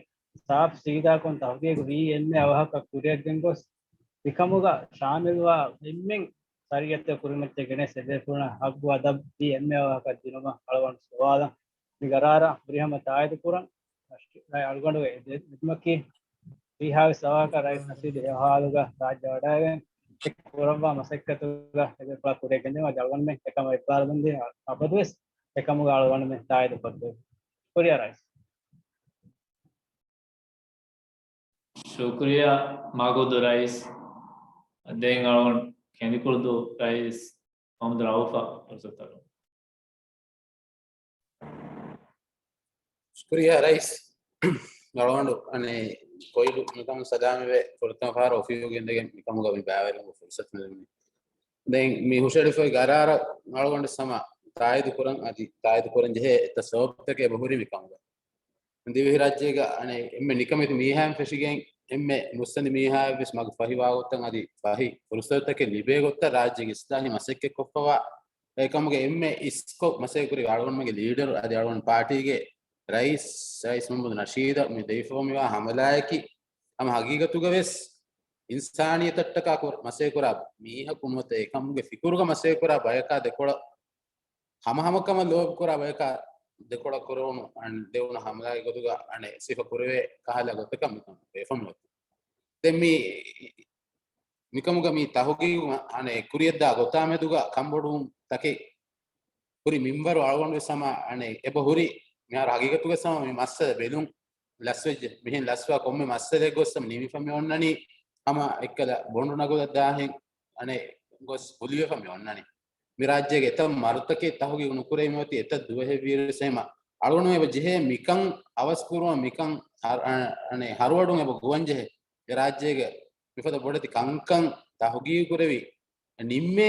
ސާފް ސީދާކޮށް ތަހުގީގު ވީ އެންމެ އަވަހަކަށް ކުރިއަށް ގެންގޮސް، މިކަމުގަ ޝާމިލްވާ އެންމެން ޝަރީއަތްތައް ކުރިމައްޗަށް ގެނެސް އެދޭފުޅުންނަށް ހައްގު އަދަބު ވީ އެންމެ އަވަހަކަށް ދިނުމަށް އަޅުގަނޑު ގޮވާލަން. މި ގަރާރަށް ފުރިހަމަ ތާއީދު ކުރަން. އަޅުގަނޑުގެ އެދުމަކީ ވީހާވެސް އަވަހަކަށް ރައީސް ނަޝީދު އެ ހާލުގަ ރާއްޖެ ވަޑައިގެން އެ ކުރައްވާ މަސައްކަތުގަ އެ ބޭފުޅާ ކުރިއަށް ގެންދިއުމަށް އަޅުގަނޑުމެން އެކަމަށް އިޤްރާރު ދޭން އަބަދުވެސް އެކަމުގަ އަޅުގަނޑުމެން ތާއީދު ކޮށްދެވޭ. ޝުކުރިއްޔާ ރައީސް. ޝުކުރިއްޔާ މަގޫދޫ ރައީސް. ދެން އަޅުގަނޑު ކެނދިކުޅުދޫ ރައީސް މުޙައްމަދު ރައޫފަށް ފުރުޞަތު ދެއްވަމު. ޝުކުރިއްޔާ ރައީސް. އަޅުގަނޑު އަނެއް ކޮއިލު މިކަމުން ސަލާމަތްވެ ފުރަތަމަ ފަހަރު އޮފީހުގަ އިންދެގެން މިކަމުގަ މި ބައިވެރިވުމުގެ ފުރުޞަތު މި ދެން މި ހުށައެޅިފައި ގަރާރަށް އަޅުގަނޑު ހަމަ ތާއީދު ކުރަން އަދި ތާއީދު ކުރަން ޖެހޭ އެތައް ސަބަބުތަކެއް އެބަހުރި މިކަމުގަ. ދިވެހިރާއްޖޭގަ އަނެއް އެންމެ ނިކަމެތި މީހާއިން ފެށިގެން އެންމެ މުއްސަނދި މީހާއަށްވެސް މަގު ފަހިވާ ގޮތަށް އަދި ފަހި ފުރުޞަތުތަކެއް ލިބޭ ގޮތަށް ރާއްޖޭގެ އިސްލާހީ މަސައްކަތް ކޮށްފަވާ އެކަމުގެ އެންމެ އިސްކޮށް މަސައްކަތް ކުރި އަޅުގަނޑުމެންގެ ލީޑަރު އަދި އަޅުގަނޑު ޕާޓީގެ ރައީސް، ރައީސް މުޙައްމަދު ނަޝީދަށް މި ދެވިފަވާ މިވާ ހަމަލާއަކީ ހަމަ ހަގީގަތުގަވެސް އިންސާނިއްޔަތަށްޓަކާ ކުރ-، މަސައްކަތް ކުރާ މީހަކު ނުވަތަ އެކަމުގެ ފިކުރުގަ މަސައްކަތް ކުރާ ބަޔަކާ ދެކޮޅަށް ހަމަހަމަކަމަށް ލޯބިކުރާ ބަޔަކާ ދެކޮޅަށް ކުރެވުނު އަން-، ދެވުނު ހަމަލާގެ ގޮތުގަ އަނެއް ސިފަ ކުރެވޭ ކަހަލަ ގޮތަކަށް މިކަން ބޭފުޅުން އޮތީ. ދެން މި މިކަމުގަ މި ތަހުގީގު އަނެއް ކުރިއަށްދާ ގޮތާ މެދުގަ ކަންބޮޑުވުން ތަކެއް ހުރި މިންވަރު އަޅުގަނޑުވެސް ހަމަ އަނެއް އެބަ ހުރި މިހާރު ހަގީގަތުގަ ހަމަ މި މައްސަލަ ބެލުން ލަސްވެއްޖެ. މިހެން ލަސްވާ ކޮންމެ މައްސަލައެއް ގޮސް ހަމަ ނިމިފަ މި އޮންނަނީ ހަމަ އެއްކަލަ ބޮނޑު ނަގުލަށް ދާހެން އަނެއް ގޮސް ހުލިވެފަ މި އޮންނަނީ. މި ރާއްޖޭގެ އެތައް މަރުތަކެއް ތަހުގީގު ނުކުރެވި މިއޮތީ އެތައް ދުވަހެއް ވީއިރުވެސް އެހެމަ އަޅުގަނޑު އެބަ ޖެހޭ މިކަން އަވަސް ކުރުމަށް މިކަން ހަރު-، އަ-، އަނެއް ހަރުއަޑުން އެބަ ގޮވަން ޖެހޭ. އެ ރާއްޖޭގެ މިފަދަ ބޮޑެތި ކަންކަން ތަހުގީގު ކުރެވި ނިންމޭ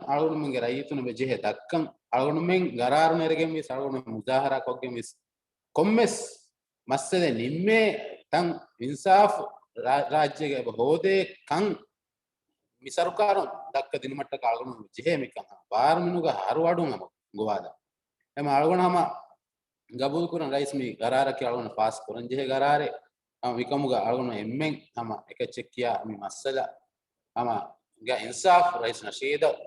އަޅުގަނޑުމެންގެ ރައްޔިތުން އެބަ ޖެހޭ ދައްކަން އަޅުގަނޑުމެން ގަރާރު ނެރެގެން ވިޔަސް އަޅުގަނޑުމެން މުޒާހަރާ ކޮށްގެން ވިޔަސް ކޮންމެސް މައްސަލަ ނިންމޭ ތަން އިންސާފު ރާ-، ރާއްޖޭގަ އެބަ ހޯދޭ ކަން މި ސަރުކާރުން ދައްކަ ދިނުމަށްޓަކާ އަޅުގަނޑު ޖެހޭ މިކަން ބާރު މިނުގަ ހަރު އަޑުން ހަމަ ގޮވާލަ. އެމަ އަޅުގަނޑު ހަމަ ގަބޫލު ކުރަން ރައީސް މި ގަރާރަކީ އަޅުގަނޑު ފާސް ކުރަން ޖެހޭ ގަރާރެއް. ހަމަ މިކަމުގަ އަޅުގަނޑު އެންމެން ހަމަ އެކައްޗެއް ކިޔާ މި މައްސަލަ ހަމަ ގަ އިންސާފު ރައީސް ނަޝީދަށް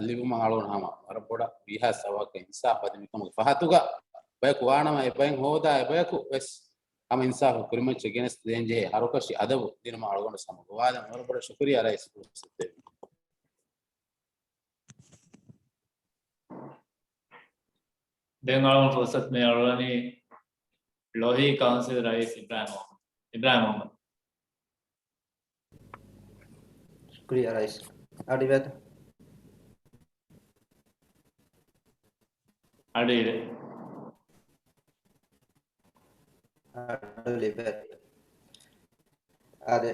ލިބުމަށް އަޅުގަނޑު ހަމަ ވަރަށް ބޮޑަށް ވީހާ ސަވާކަ އިންސާފު އަދި މިކަމުގެ ފަހަތުގަ ބަޔަކު ވާނަމަ އެ ބައިން ހޯދާ އެ ބަޔަކު ވެސް ހަމަ އިންސާފު ކުރިމައްޗަށް ގެނެސް ދޭން ޖެހޭ ހަރުކަށި އަދަބު ދިނުމަށް އަޅުގަނޑު ހަމަ ގޮވާލަން. ވަރަށް ބޮޑަށް ޝުކުރިއްޔާ ރައީސް ފުރުސަތު ދެއްވީ. ދެން އަޅުގަނޑު ފުރުސަތު މި އަޅުވަނީ ޅޮހީ ކައުންސިލް ރައީސް އިބްރާހިމް އަޙްމަދު. އިބްރާހިމް އަޙްމަދު. ޝުކުރިއްޔާ ރައީސް. އަޑު އިވޭތަ؟ އަޑު އިވޭ. އަޑު ލިބޭ. އާދެ.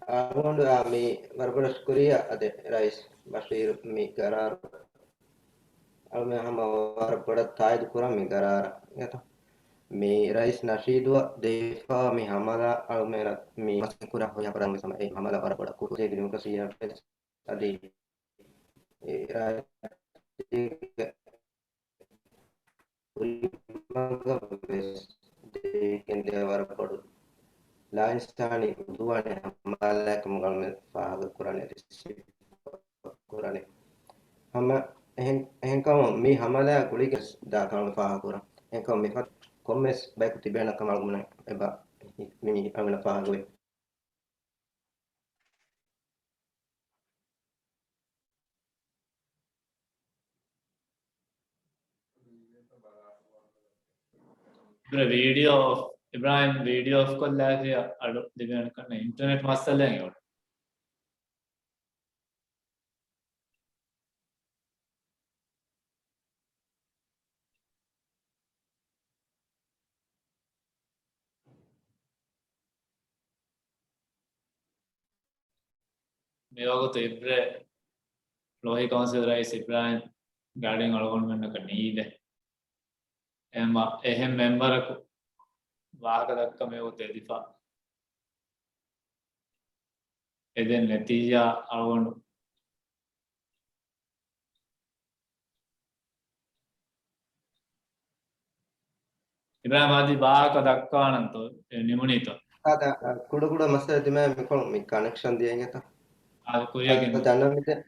އަޅުގަނޑު އާ މި ވަރަށް ބޮޑަށް ޝުކުރިއްޔާ އާދެ ރައީސް ބަޝީރު މި ގަރާރު. އަޅުމެން ހަމަ ވަރަށް ބޮޑަށް ތާއީދު ކުރަން މި ގަރާރަށް. އެތަ؟ މި ރައީސް ނަޝީދުއަށް ދެވިފަ މި ހަމަލާ އަޅުމެން މި މަސައްކަތް ކުރާ ހޮޔާ ކުރަން ވެސް ހަމަ އެ ހަމަލާ ވަރަށް ބޮޑަށް ކުރު ދިމޮކްރަސީ އަދި އެ ރާއްޖޭގެ ކުރިމަގަށް ވެސް ދެވިގެން ދިޔަ ވަރަށް ބޮޑު ލާއިންސާނީ އުދުވާނީ ހަމަލާއެއް ކަމުގަ އަޅުމެން ފާހަގަ ކުރާނެ، ރިސީވް ކުރާނެ. ހަމަ އެހެން، އެހެންކަމުން މި ހަމަލާ ގުޅިގެން ދާ ކަމަށް ފާހަގަ ކުރަން. އެހެންކަމުން މިފަދަ ކޮންމެސް ބަޔަކު ތިބޭނެ ކަމަށް އަޅުގަނޑު އެބަ މި، މި އަޅުގަނޑަށް ފާހަގަވޭ. ވީޑިއޯ އޮފް، އިބްރާހިމް ވީޑިއޯ އޮފް ކޮށްލާފިޔާ އަޑު ލިބޭނެ ކަންނޭ އިންޓަރނެޓް މައްސަލައެއް އެބަ. މިވަގުތު އިބްރޭ، ޅޮހީ ކައުންސިލް ރައީސް އިބްރާހިމް ގާޑިން އަޅުގަނޑުމެންނަކަށް ނީދެ. އެހެން މަ-، އެހެން މެމްބަރަކު ވާހަކަ ދައްކަ މިވަގުތު އެދިފަ. އެދެން ނެތީޖާ އަޅުގަނޑު އިބްރާހިމް އަދި ވާހަކަ ދައްކާނަންތޯ؟ އެ ނިމުނީތޯ؟ އާދަ، އަ، ކުޑަ ކުޑަ މައްސަލަ ދިމާ މިކޮޅު މި ކަނެކްޝަން ދިޔައިގެތަ؟ އާދަ، ކުރިޔަށް އަ، ގެން. ދަންނަ މި ދެ-،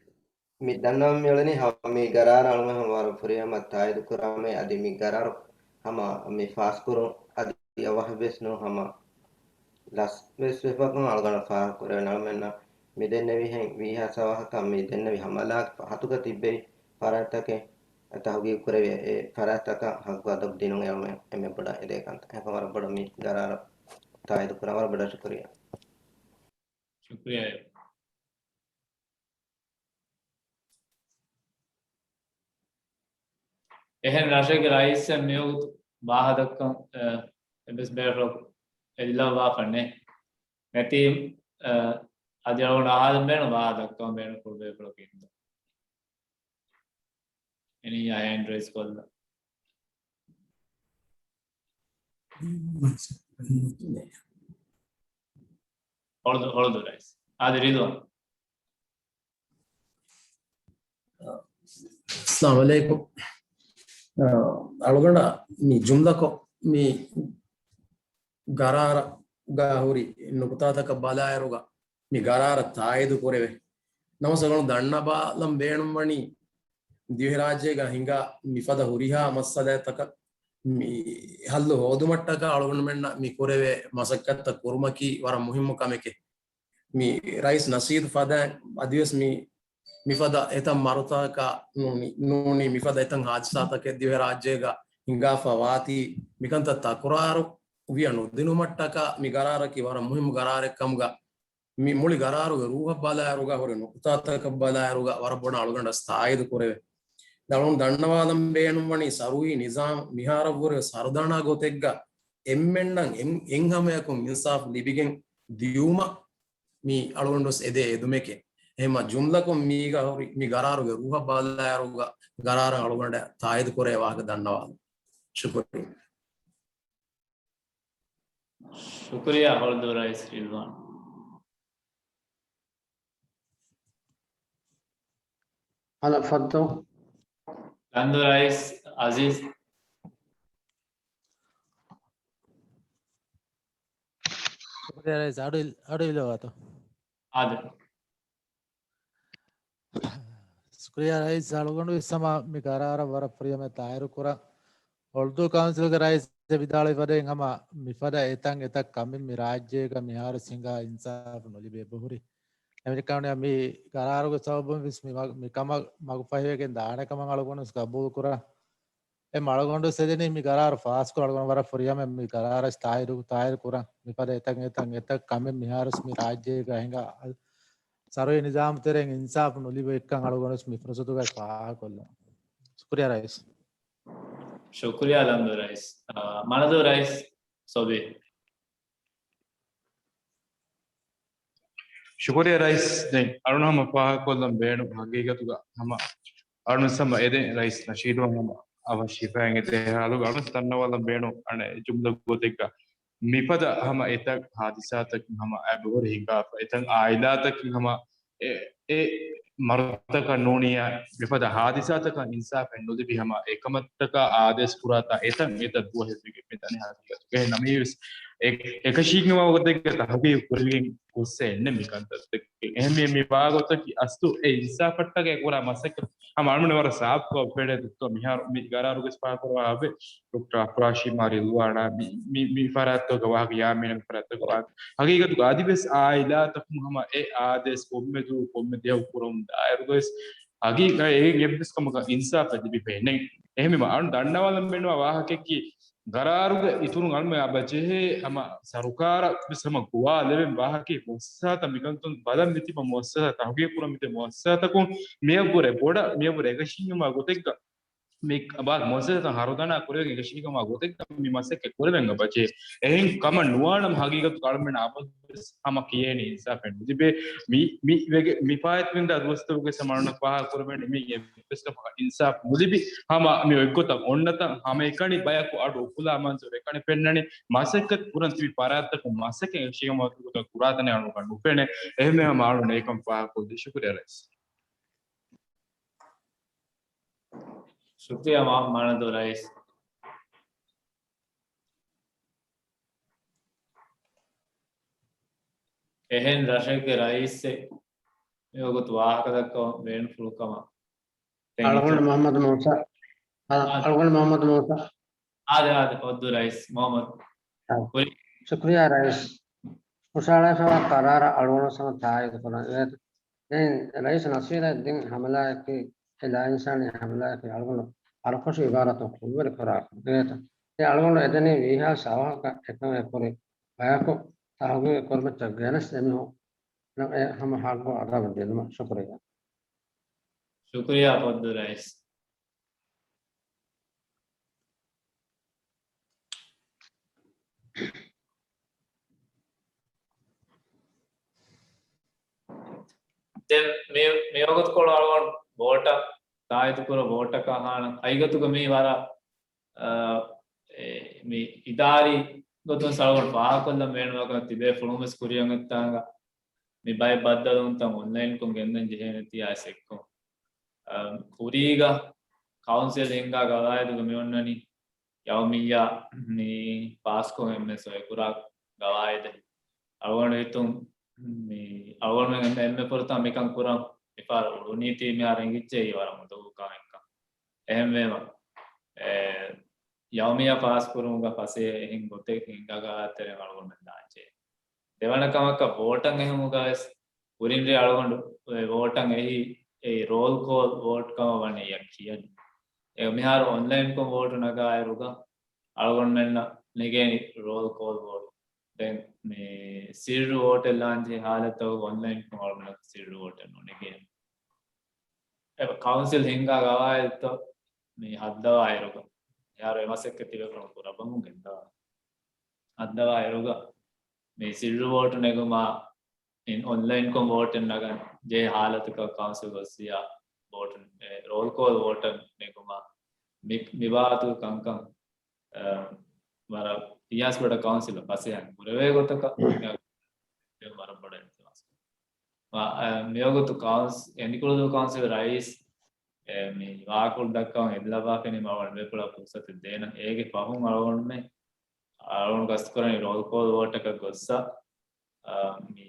މި ދަންނަ މި އުޅެނީ ހަ-، މި ގަރާރަށް އަޅުގަނޑު ހަމަ ވަރަށް ފުރިހަމަ ތާއީދު ކުރާމޭ އަދި މި ގަރާރު ހަމަ މި ފާސްކުރުން އަދި އަވަހަށް ވެސް ނޫން ހަމަ ލަސް ވެސް ވެފަކުން އަޅުގަނޑަށް ފާހަގަކުރެވެން އަޅުމެންނަށް މި ދެންނެވިހެން ވީހާސް އަވަހަކަށް މި ދެންނެވި ހަމަލާގެ ފަހަތުގަ ތިއްބެވި ފަރާތްތަކެއް ތަހުގީގު ކުރެވި އެ ފަރާތްތަކަށް ހައްގު އަދަބު ދިނުން އެ އަޅުމެން އެންމެ ބޮޑަށް އެދޭ ކަންތައް. އެކަމް ވަރަށް ބޮޑަށް މި ގަރާރަށް ތާއީދު ކުރަން ވަރަށް ބޮޑަށް ޝުކުރިއްޔާ. ޝުކުރިއްޔާ. އެހެން ރަށެއްގެ ރައީސެއް މިވަގުތު ވާހަކަ ދައްކަން، އެ، އެއްވެސް ބޭފުޅަކު އެދިލައްވާފަ ނެތް. ނެތީ، އަ، އަދި އަޅުގަނޑު އަހާލަން ބޭނުން ވާހަކަ ދައްކަން ބޭނުން ކުޑަ ބޭފުޅަކު އިންދޯ. އެނީ ހޭންޑް ރައިސް ކޮށްލަ. ހޮޅުދު، ހޮޅުދު ރައިސް. އާދެ ރިލްވާން. އައްސަލާމު ޢަލައިކުމް. އަ، އަޅުގަނޑަށް މި ޖުމްލަކޮށް މި ގަރާރަށް ގާ ހުރި ނުކުތާތަކަށް ބަލާއިރުގަ މި ގަރާރަށް ތާއީދު ކުރެވޭ. ނަމަވެސް އަޅުގަނޑު ދަންނަބާލަން ބޭނުންވަނީ ދިވެހިރާއްޖޭގަ ހިނގާ މިފަދަ ހުރިހާ މައްސަލަތަކަށް މި ހައްލު ހޯދުމަށްޓަކާ އަޅުގަނޑުމެންނަށް މި ކުރެވޭ މަސައްކަތްތައް ކުރުމަކީ ވަރަށް މުހިއްމު ކަމެކޭ. މި ރައީސް ނަޝީދު ފަދައިން އަދިވެސް މި، މިފަދަ އެތައް މަރުތަކަށް ނޫނީ، ނޫނީ މިފަދަ އެތައް ހާދިސާތަކެއް ދިވެހިރާއްޖޭގަ ހިނގާފަ ވާތީ، މިކަންތައް ތަކުރާރު ވިޔަ ނުދިނުމަށްޓަކާ މި ގަރާރަކީ ވަރަށް މުހިއްމު ގަރާރެއް ކަމުގަ މި މުޅި ގަރާރުގެ ރޫހަށް ބަލާއިރުގަ ހުރި ނުކުތާތަކަށް ބަލާއިރުގަ ވަރަށް ބޮޑަށް އަޅުގަނޑަށް ތާއީދު ކުރެވޭ. އަޅުގަނޑު ދަންނަވާލަން ބޭނުންވަނީ ސަރުވީ ނިޒާމް މިހާރަށްވުރެ ސަރުދަނާ ގޮތެއްގަ އެންމެންނަށް އެން، އެން ހަމަޔަކުން އިންސާފް ލިބިގެން ދިޔުމަށް މި އަޅުގަނޑުވެސް އެދޭ އެދުމެކޭ. އެހެންމަ ޖުމްލަކޮށް މީގަ ހުރި މި ގަރާރުގެ ރޫހަށް ބަލާއިރުގަ ގަރާރަށް އަޅުގަނޑަށް ތާއީދު ކުރޭ ވާހަކަ ދަންނަވާލަން. ޝުކުރިއްޔާ. ޝުކުރިއްޔާ ހޮޅުދޫ ރައީސް ރިލްވާން. ހަލަ ފައްދޯ. ލަންދޫ ރައީސް އަޒީޒް. ޝުކުރިއްޔާ ރައީސް، އަޑު އިލް-، އަޑު އިލަވާތޯ. އާދެ. ޝުކުރިއްޔާ ރައީސް، އަޅުގަނޑު ވެސް ހަމަ މި ގަރާރަށް ވަރަށް ފުރިހަމަ ތާއީދު ކުރަން. ހޮޅުދޫ ކައުންސިލްގެ ރައީސް ވިދާޅުވި ފަދައިން ހަމަ މިފަދަ އެތައް އެތައް ކަމެއް މި ރާއްޖޭގަ މިހާރު ހިނގާ އިންސާފު ނުލިބޭ ބަހުރި. އެމެރިކާނު މި ގަރާރުގެ ސަބަބުން ވެސް މި މަ-، މި ކަމަށް މަގުފަހިވެގެން ދާނެ ކަމަށް އަޅުގަނޑު ވެސް ގަބޫލު ކުރާ. އެ އަޅުގަނޑު ވެސް އެދެނީ މި ގަރާރު ފާސްކުރ އަޅުގަނޑު ވަރަށް ފުރިހަމަ މި ގަރާރަށް ތާއީދު، ތާއީދު ކުރަން. މިފަދަ އެތައް އެތައް އެތައް ކަމެއް މިހާރު ވެސް މި ރާއްޖޭގަ ހިނގާ ސަރުވީ ނިޒާމް ތެރެއިން އިންސާފު ނުލިބޭ ކަން އަޅުގަނޑު ވެސް މި ފުރުސަތުގަ ފާހަގަކޮށްލަން. ޝުކުރިއްޔާ ރައީސް. ޝުކުރިއްޔާ ލަންދޫ ރައީސް. އާ، މަނަދޫ ރައީސް ސޮބީ. ޝުކުރިއްޔާ ރައީސް. ދެން އަޅުން ހަމަ ފާހަގަކޮށްލަން ބޭނުން ހަގީގަތުގަ ހަމަ އަޅުން ހަމަ އެދެން ރައީސް ނަޝީދު ހަމަ އަވަށް ޝިފާއިން އެދޭ ހާލުގަ އަޅުން ދަންނަވާލަން ބޭނުން އަނެއް ޖުމްލަ ގޮތެއްގަ މިފަދަ ހަމަ އެތައް ހާދިސާތަކުން ހަމަ އެބަހުރި ހިނގާފަ، އެތައް އާއިލާތަކުން ހަމަ އެ، އެ މަރުތަކަށް ނޫނިއްޔާ މިފަދަ ހާދިސާތަކަށް އިންސާފެއް ނުލިބި ހަމަ އެކަމަށްޓަކާ އާދޭސް ކުރާތާ އެތަން އެތައް ދުވަހެއް ވެގެން މިދަނީ ހަގީގަތުގައި. ނަމަވެސް އެ، އެކަށީގެންވާ ގޮތެއްގަ ތަހުގީގު ކުރެވިގެން ގޮއްސަ އެންނެ މި ކަންތައްތަކެއް. އެހެންވެ މި ވާގޮތަކީ އަސްލު އެ އިންސާފަށްޓަކައި ކުރާ މަސައްކަތް ހަމަ އަޅުމެން ވަރަށް ސާފުކޮށް ފެނޭ ދުއްތޯ މިހާރު މި ގަރާރުގެ ފާހަގަކުރައްވާ އެވެ. ޑޮކްޓަރ އަފްރާޝީމާ ރިލްވާނާ މި، މި، މި ފަރާތްތަކުގެ ވާހަކަ ޔާމީން މި ފަރާތްތަކުގެ ވާހަކަ. ހަގީގަތުގަ އަދިވެސް އާއިލާތަކުން ހަމަ އެ އާދޭސް ކޮންމެ ދުވަހު ކޮންމެ ދުވަހު ކުރަމުން ދާއިރުގަވެސް ހަގީގަތް އެއްވެސް ކަމަކަށް އިންސާފެއް ލިބިފައެއް ނެތް. އެހެންވީމަ އަޅުން ދަންނަވާލަން ބޭނުންވާ ވާހަކައަކީ ގަރާރުގެ އިތުރުން އަޅުމެން އެބަ ޖެހޭ ހަމަ ސަރުކާރަށް ވެސް ހަމަ ގޮވާލެވެން ވާހަކައެއް މުއައްސަސާތައް މިކަންތައް ބަލަން މިތިބަ މުއައްސަސާ ތަހުގީގު ކުރަން މިތިބަ މުއައްސަސާތަކުން މިއަށްވުރެ ބޮޑަށް މިއަށްވުރެ އެކަށީގެންވާ ގޮތެއްގަ މި ބާ މުއައްސަސާތައް ހަރުދަނާ ކުރެވިގެން އެކަށީގެންވާ ގޮތެއްގަ މި މަސައްކަތް ކުރެވެން އެބަޖެހޭ. އެހެން ކަމަށް ނުވާނަމަ ހަގީގަތުގަ އަޅުމެން އަބަދުވެސް ހަމަ ކިޔޭނީ އިންސާފެއް ނުލިބޭ. މި، މި ވެގެ، މި ފާއިތުވިންދާ ދުވަސްތަކުގެ ސަމާނަ ފާހަގަކުރެވޭނެ މި އެއްވެސް ކަމަކަށް އިންސާފް ނުލިބި ހަމަ މި އޮތްގޮތަށް އޮންނަތަން ހަމައެކަނި ބަޔަކު އަޑު އުފުލާ މަންޒަރު އެކަނި ފެންނަނީ. މަސައްކަތް ކުރަން ތިބި ފަރާތްތަކުން މަސައްކަތް އެކަށީގެންވާ ގޮތަށް ކުރާތަނެއް އަޅުގަނޑަށް ނުފެނޭ. އެހެންވެ ހަމަ އަޅުން އެކަން ފާހަގަކޮށްދޭ. ޝުކުރިއްޔާ ރައީސް. ޝުކުރިއްޔާ މާ-، މާނަދޫ ރައީސް. އެހެން ރަށެއްގެ ރައީސެއް މިވަގުތު ވާހަކަ ދައްކަވަން ބޭނުންފުޅުކަމަށް އަޅުގަނޑު މުޙައްމަދު މޫސާ. އަ، އާދެ. އަޅުގަނޑު މުޙައްމަދު މޫސާ. އާދެ، އާދެ، ފައްދޫ ރައީސް މުޙައްމަދު. އާ. ކުރި. ޝުކުރިއްޔާ ރައީސް. ހުށަހަޅާފައިވާ ޤަރާރަށް އަޅުގަނޑު ހަމަ ތާއީދު ކުރަން. އެ، އެ، ރައީސް ނަސީރަށް ދިން ހަމަލާއަކީ، އެ ލާއިންސާނީ ހަމަލާއަކީ އަޅުގަނޑު އަރުކޮށި އިބާރާތުން ކުށްވެރި ކުރާ ކަމެއް. އެ އަޅުގަނޑު އެދެނީ ވީހާވެސް އަވަހަކަށް އެކަމެއް ކުރި ބަޔަކު ތަހުގީގު ކުރިމައްޗަށް ގެނެސް އެމީހުން އެ ހަމަ ހައްގު އަދާބަށް ދިނުމަށް. ޝުކުރިއްޔާ. ޝުކުރިއްޔާ ފައްދޫ ރައީސް. ދެން މި، މިވަގުތުކޮޅު އަޅުގަނޑު ވޯޓަށް ތާއީދުކުރަ ވޯޓަކަށް ހާނަ ހަގީގަތުގަ މީ ވަރަށް، އާ، އެ، މި އިދާރީ ގޮތުން އަޅުގަނޑު ފާހަގަކޮށްލަން ބޭނުންވާ ކަމެއް ތިބޭފުޅުން ވެސް ކުރިއަށް އޮތްތާނގަ މި ބައެއް ބައްދަލުވުންތައް އޮންލައިންކޮށް ގެންދަން ޖެހޭނެތީ އައިސް އެއްކޮށް، އަ، ކުރީގަ ކައުންސިލް ހިންގާ ގަވާއިދުގަ މި އޮންނަނީ ޔައުމިއްޔާ މި ފާސްކޮށް އެންމެ ސޮއިކުރާ ގަވާއިދެއް. އަޅުގަނޑު ހިތުން މި އަޅުގަނޑުމެން އެންމެ ފުރަތަމަ މިކަން ކުރަން މިފަހަރު އުޅުނީތީ މިހާރު އެނގިއްޖެ ވަރަށް އުނދަގޫ ކަމެއްކަން. އެހެންވީމަ، އެ، ޔައުމިއްޔާ ފާސްކުރުމުގަ ފަސޭހައިން ގޮތެއް ހިންގާ ގަވާއިދުތެރެއިން އަޅުގަނޑުމެން ދާންޖެހޭ. ދެވަނަ ކަމަކަށް ވޯޓަށް އެހުމުގަވެސް ކުރިން ރޭ އަޅުގަނޑު އެ ވޯޓަށް އެހީ އެ ރޯލް ކޯލް ވޯޓް ކަމަށް ވަނީ އެޔަށް ކިޔަނީ. އެ މިހާރު އޮންލައިންކޮށް ވޯޓު ނަގާއިރުގަ އަޅުގަނޑުމެންނަށް ނެގޭނީ ރޯލް ކޯލް ވޯޓް. ދެން މި ސިއްރު ވޯޓެއް ލާންޖެހޭ ހާލަތަށް އޮންލައިންކޮށް އަޅުގަނޑަށް ސިއްރު ވޯޓެއް ނުނެގޭނެ. އެ ކައުންސިލް ހިންގާ ގަވާއިދުތައް މި ހައްދަވާއިރުގަ، މިހާރު އެ މަސައްކަތް ތިބޭފުޅުން ކުރައްވަމުން ގެންދަވާ. ހައްދަވާއިރުގަ މި ސިއްރު ވޯޓު ނެގުމާ އިން އޮންލައިންކޮށް ވޯޓެއް ނަގަން ޖެހޭ ހާލަތަކަށް ކައުންސިލް ގޮއްސިޔާ ވޯޓު، އެ، ރޯލް ކޯލް ވޯޓެއް ނެގުމާ މި، މި ބާވަތުގެ ކަންކަން، އަ، ވަރަށް ރިޔާސް ބޮޑަށް ކައުންސިލަށް ފަސޭހައިން ކުރެވޭ ގޮތަކަށް ވަރަށް ބޮޑަށް އިލްތިމާސް. އަ، މިވަގުތު ކައުންސް، އެނދިކުޅުދޫ ކައުންސިލް ރައީސް، އެ، މި ވާހަކަ ދައްކަވަން އެދިލައްވާފައި މި އަޅުގަނޑު ބޭފުޅާ ފުރުސަތެއް ދޭނަން. އޭގެ ފަހުން އަޅުގަނޑުމެން އަޅުގަނޑު ގަސްތުކުރަނީ ރޯލް ކޯލް ވޯޓަކަށް ގޮއްސަ، އަ، މި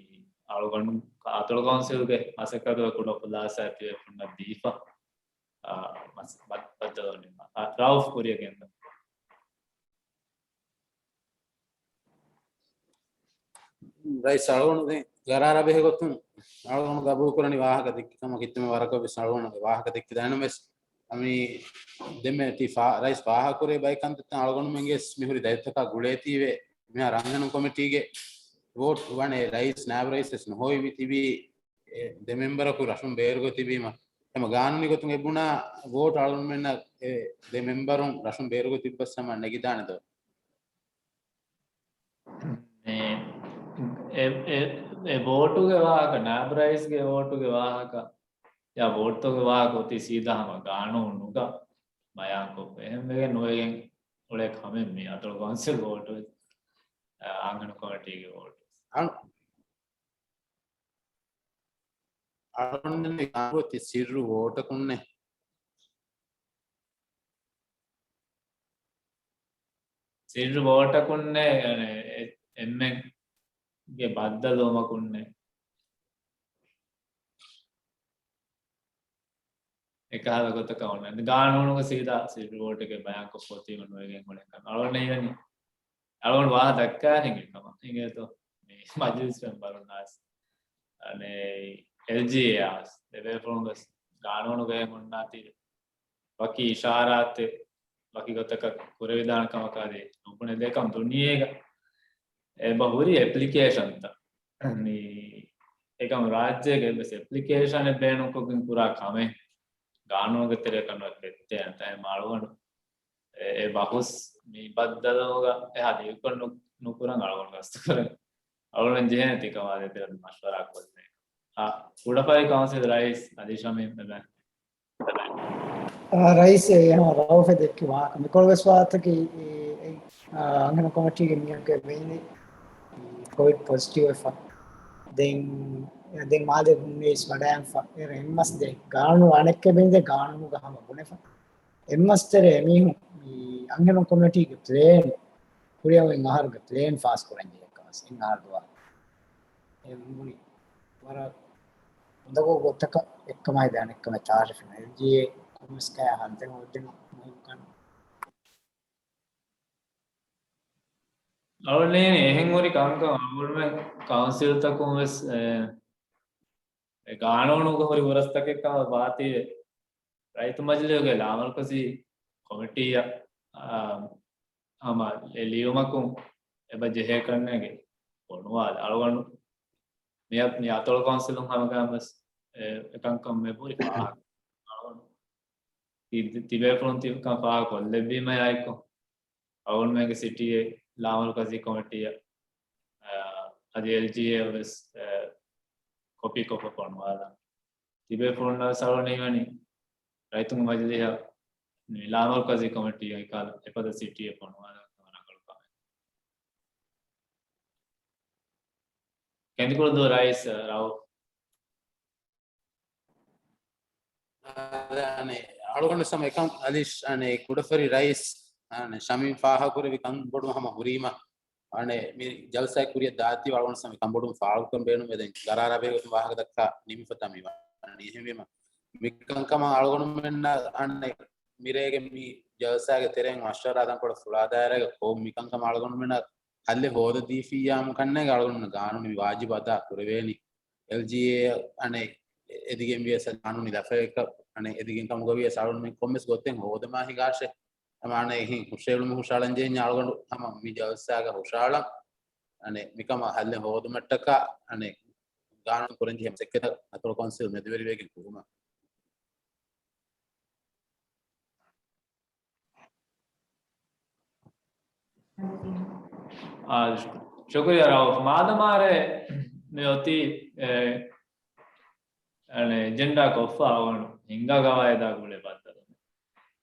އަޅުގަނޑު އަތޮޅު ކައުންސިލްގެ މަސައްކަތުގެ ކުޑަ ޚުލާސާ ތިބޭފުޅުންނަށް ދީފަ، އަ، މަސް-، ބަ-، ބައްދަލުވަނީ. އަ، ރައުފް ކުރިއަށް ގެންދަން. ރައީސް އަޅުގަނޑު ދެން ގަރާރާ ބެހޭ ގޮތުން އަޅުގަނޑު ގަބޫލު ކުރަނީ ވާހަކަ ދެއްކި ކަމަށް. ކިތަންމެ ވަރަކަށް ވެސް އަޅުގަނޑު ވާހަކަ ދެއްކި ދަންނަ ވެސް މި ދެންމެ ތި ފާ-، ރައީސް ފާހަގަކުރޭ ބައެއް ކަންތައްތައް އަޅުގަނޑުމެންގެ މިހުރި ދަތިތަކާ ގުޅޭތީވެ. މިހާރު ރަންހެނުން ކޮމިޓީގެ ވޯޓް ވަނީ ރައީސް ނާއިބު ރައީސް ވެސް ނުހޮވި ތިބީ. އެ ދެ މެމްބަރަކު ރަށުން ބޭރުގޮތް ތިބީމަ، ހަމަ ގާނޫނީ ގޮތުން އެ ބުނާ ވޯޓް އަޅުގަނޑުމެންނަށް އެ ދެ މެމްބަރުން ރަށުން ބޭރުގޮތް ތިއްބަސް ހަމަ ނެގިދާނެ ދޯ؟ މި އެ، އެ، އެ ވޯޓުގެ ވާހަކަ، ނާއިބު ރައީސްގެ ވޯޓުގެ ވާހަކަ، ޔާ ވޯޓްތަކުގެ ވާހަކަ އޮތީ ސީދާ ހަމަ ގާނޫނުގަ ބަޔާންކޮށްފަ. އެހެންވެގެން ނުވެގެން އުޅޭ ކަމެއް މީ. އަތޮޅު ކައުންސިލް ވޯޓު ވެސް، އަ، ރަންހެނުން ކޮމިޓީގެ ވޯޓު ވެސް. އަން-، އަޅުގަނޑުމެން ގާނޫނު އޮތީ ސިއްރު ވޯޓަކުންނޭ. ސިއްރު ވޯޓަކުންނޭ، އެ-، އެ-، އެންމެންގެ ބައްދަލުވުމަކުންނޭ. އެކަހަލަ ގޮތަކަށް އޮންނަ. ގާނޫނުގަ ސީދާ ސިއްރު ވޯޓެއްގެ ބަޔާންކޮށްފަ އޮތީމަ ނުވެގެން އުޅޭ ކަމެއް. އަޅުގަނޑަށް ހީވަނީ އަޅުގަނޑު ވާހަކަ ދައްކާނެ އެކަމަށް. އިނގޭތޯ؟ މި މަޖިލިސް މެމްބަރުންނާސް، އަނެއް އެލްޖީއޭއާސް، ދެބޭފުޅުން ވެސް ގާނޫނުގައި ހުންނާތީ ވަކި އިޝާރާތެއް، ވަކި ގޮތަކަށް ކުރެވިދާނެ ކަމަކާ ދޭ ނުބުނެދޭ ކަމަށް ދުނިޔޭގަ އެބަ ހުރި އެޕްލިކޭޝަންތައް. މި އެކަމް ރާއްޖޭގެ އެއްވެސް އެޕްލިކޭޝަނެއް ބޭނުންކޮށްގެން ކުރާ ކަމެއް ގާނޫނުގެ ތެރެއަކަށް ނުވެ ފެއްޓޭނެ. ތައެއް އަޅުގަނޑު އެ، އެ ބަހުސް މި ބައްދަލުވުމުގަ އެހާ ލިޔުކޮށް ނު-، ނުކުރަން އަޅުގަނޑު ގަސްތުކުރަން. އަޅުގަނޑު ޖެހޭނެ ތިކަމާ ދޭތެރެ މަޝްވަރާ ކޮށްލޭ. އާ، ކުޑަފަރި ކައުންސިލް ރައީސް އަލީ ޝަމީމް އެބަ. އާ، ރައީސް އެ ހަމަ ރައުފެ ދެއްކި ވާހަކަ. މިކޮޅުވެސް ވާހަކަކީ، އެ، އާ، އަންހެނުން ކޮމިޓީގެ މީހަކު އެބައިނީ ކޮވިޑް ޕޮޒިޓިވް ވެފަ. ދެން، ދެން މާލެ ބުންވީސް ވަޑައިންފަ. އޭރު އެއްމަސް ދޭ. ގާނޫނު އަނެއްކެ ބިންދެ ގާނޫނުގަ ހަމަ ބުނެފަ. އެއްމަސް ތެރޭ މީހުން މި އަންހެނުން ކޮމިޓީގެ ޕްލޭން ކުރިއަށް އޮތް އަހަރުގެ ޕްލޭން ފާސް ކުރަން ޖެހޭ ކަމަސް އެއް އަހަރު ދުވާ. އެ މި ވަރަށް އުނދަގޫ ގޮތަކަށް އެއްކަމާއި ދާނެ އެއްކަމެއް ތާރިފު ނު. އެލްޖީއޭ ކޮންމެސް ކައި ހަނދެއް ހޯދެން މުހިންމު ކަން. އަޅުގަނޑު އެހެން ހުރި ކަންކަން އަޅުގަނޑުމެން ކައުންސިލްތަކުން ވެސް، އެ، އެ ގާނޫނުގަ ހުރި ހުރަސްތަކެއް ކަމަށް ވާތީވެ، ރައްޔިތު މަޖިލީހުގެ ލާމަރުކަޒީ ކޮމިޓީއަށް، އާ، ހަމަ އެ ލިޔުމަކުން އެބަ ޖެހޭ ކަންނޭނގެ ފޮނުވާލާ. އަޅުގަނޑު މި، މި އަތޮޅު ކައުންސިލުން ހަމަގައިމުވެސް އެ، އެކަންކަން މެ ބުރި ފާހަގަ. އަޅުގަނޑު ތި، ތިބޭފުޅުން ތި ކަން ފާހަގަ ކޮށްލެއްވީމަ އާއެކު، އަޅުގަނޑުމެންގެ ސިޓީއެއް ލާމަރުކަޒީ ކޮމިޓީއަށް، އަ، އަދި އެލްޖީއޭ ވެސް، އެ، ކޮޕީ ކޮށްފަ ފޮނުވާލާ. ތިބޭފުޅުންނަށް ވެސް އަޅުގަނޑު ހީވަނީ ރައްޔިތުންގެ މަޖިލީހަށް މި ލާމަރުކަޒީ ކޮމިޓީ އެކާލަ އެފަދަ ސިޓީއެއް ފޮނުވާލާ ރަނގަޅު ކަމެއް. ކެނދިކުޅުދޫ ރައީސް ރައޫފް. އަދި އަޅުގަނޑު ސަމ އެކަން އަލިޝް އަނެ ކުޑަފަރި ރައީސް އަނެ ޝަމީމް ފާހަގަކުރެއްވި ކަންބޮޑު ހަމަ ހުރީމަ އަނެ މި ޖަލްސާއެއް ކުރިއަށް ދާތީ އަޅުގަނޑު ސަމ ކަންބޮޑު ފާޅުކަން ބޭނުން ވެދެން ގަރާރާ ބެހޭގޮތުން ވާހަކަ ދައްކާ ނިމިފަތާ މި ވަނީ. އެހެންވީމަ މި ކަންކަމަށް އަޅުގަނޑުމެންނަށް އަނެ މިރޭގެ މި ޖަލްސާގެ ތެރެއިން މަޝްވަރާ ދަންކޮޅަށް ފުޅާދާއިރާގަ ކޮށް މި ކަންކަމަށް އަޅުގަނޑުމެންނަށް ހައްލެއް ހޯދަދީފިއްޔާމު ކަންނޭނގެ އަޅުގަނޑުމެން ގާނޫނީ ވާޖިބު އަދާ ކުރެވޭނީ. އެލްޖީއޭ އަނެ އެދިގެން ވިޔަސް ގާނޫނީ ލަފަޔަކަށް އަނެ އެދިގެން ކަމުގަ ވިޔަސް އަޅުގަނޑުމެން ކޮންމެސް ގޮތެއް ހޯދަމާ ހިނގާށޭ. އަމާ އަނެ އެހެން ހުށައެޅުމެއް ހުށައަޅަން ޖެހެންޏާ އަޅުގަނޑު ހަމަ މި ޖަލްސާގަ ހުށައަޅަން އަނެ މިކަމަށް ހައްލެއް ހޯދުމަށްޓަކާ އަނެ ގާނޫނު ކުރަންޖެހޭ މަސައްކަތަށް އަތޮޅު ކައުންސިލް މެދުވެރިވެގެން ކުރުމަށް. އާ، ޝު-، ޝުކުރިއްޔާ ރައޫފް. މާދަމާރޭ މި އޮތީ، އެ، އަނެ އެޖެންޑާ ކޮށްފަ އަޅުގަނޑު ހިންގާ ގަވާއިދާ ގުޅޭ ބައްދަލު.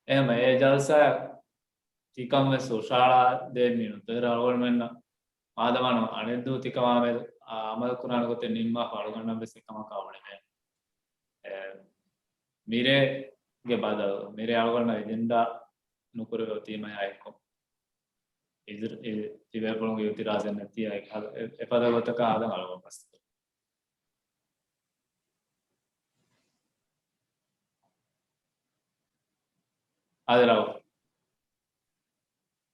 އެހެމަ އެ ޖަލްސާ ތިކަން ވެސް ހުށައަޅާ ދޭ މި ނުތައް އަޅުގަނޑުމެންނަށް މާދަމާނު އަނެއްދޫ ތިކަމާމެދު އަމަލު ކުރާނެ ގޮތެއް ނިންމާފަ އަޅުގަނޑަށް ވެސް އެކަމަކާ އުޅެނޭ. އެ، މިރޭގެ ބަދަލު، މިރޭ އަޅުގަނޑަށް އެޖެންޑާ ނުކުރެވޭ އޮތީމަ އެކު. އިތުރު، އެ، ތިބޭފުޅުންގެ އިއުތިރާޒެއް ނެތި އެ، އެ ފަދަ ގޮތަކަށް ހަދަން އަޅުގަނޑު ބަސް. އާދެ ރައޫފް.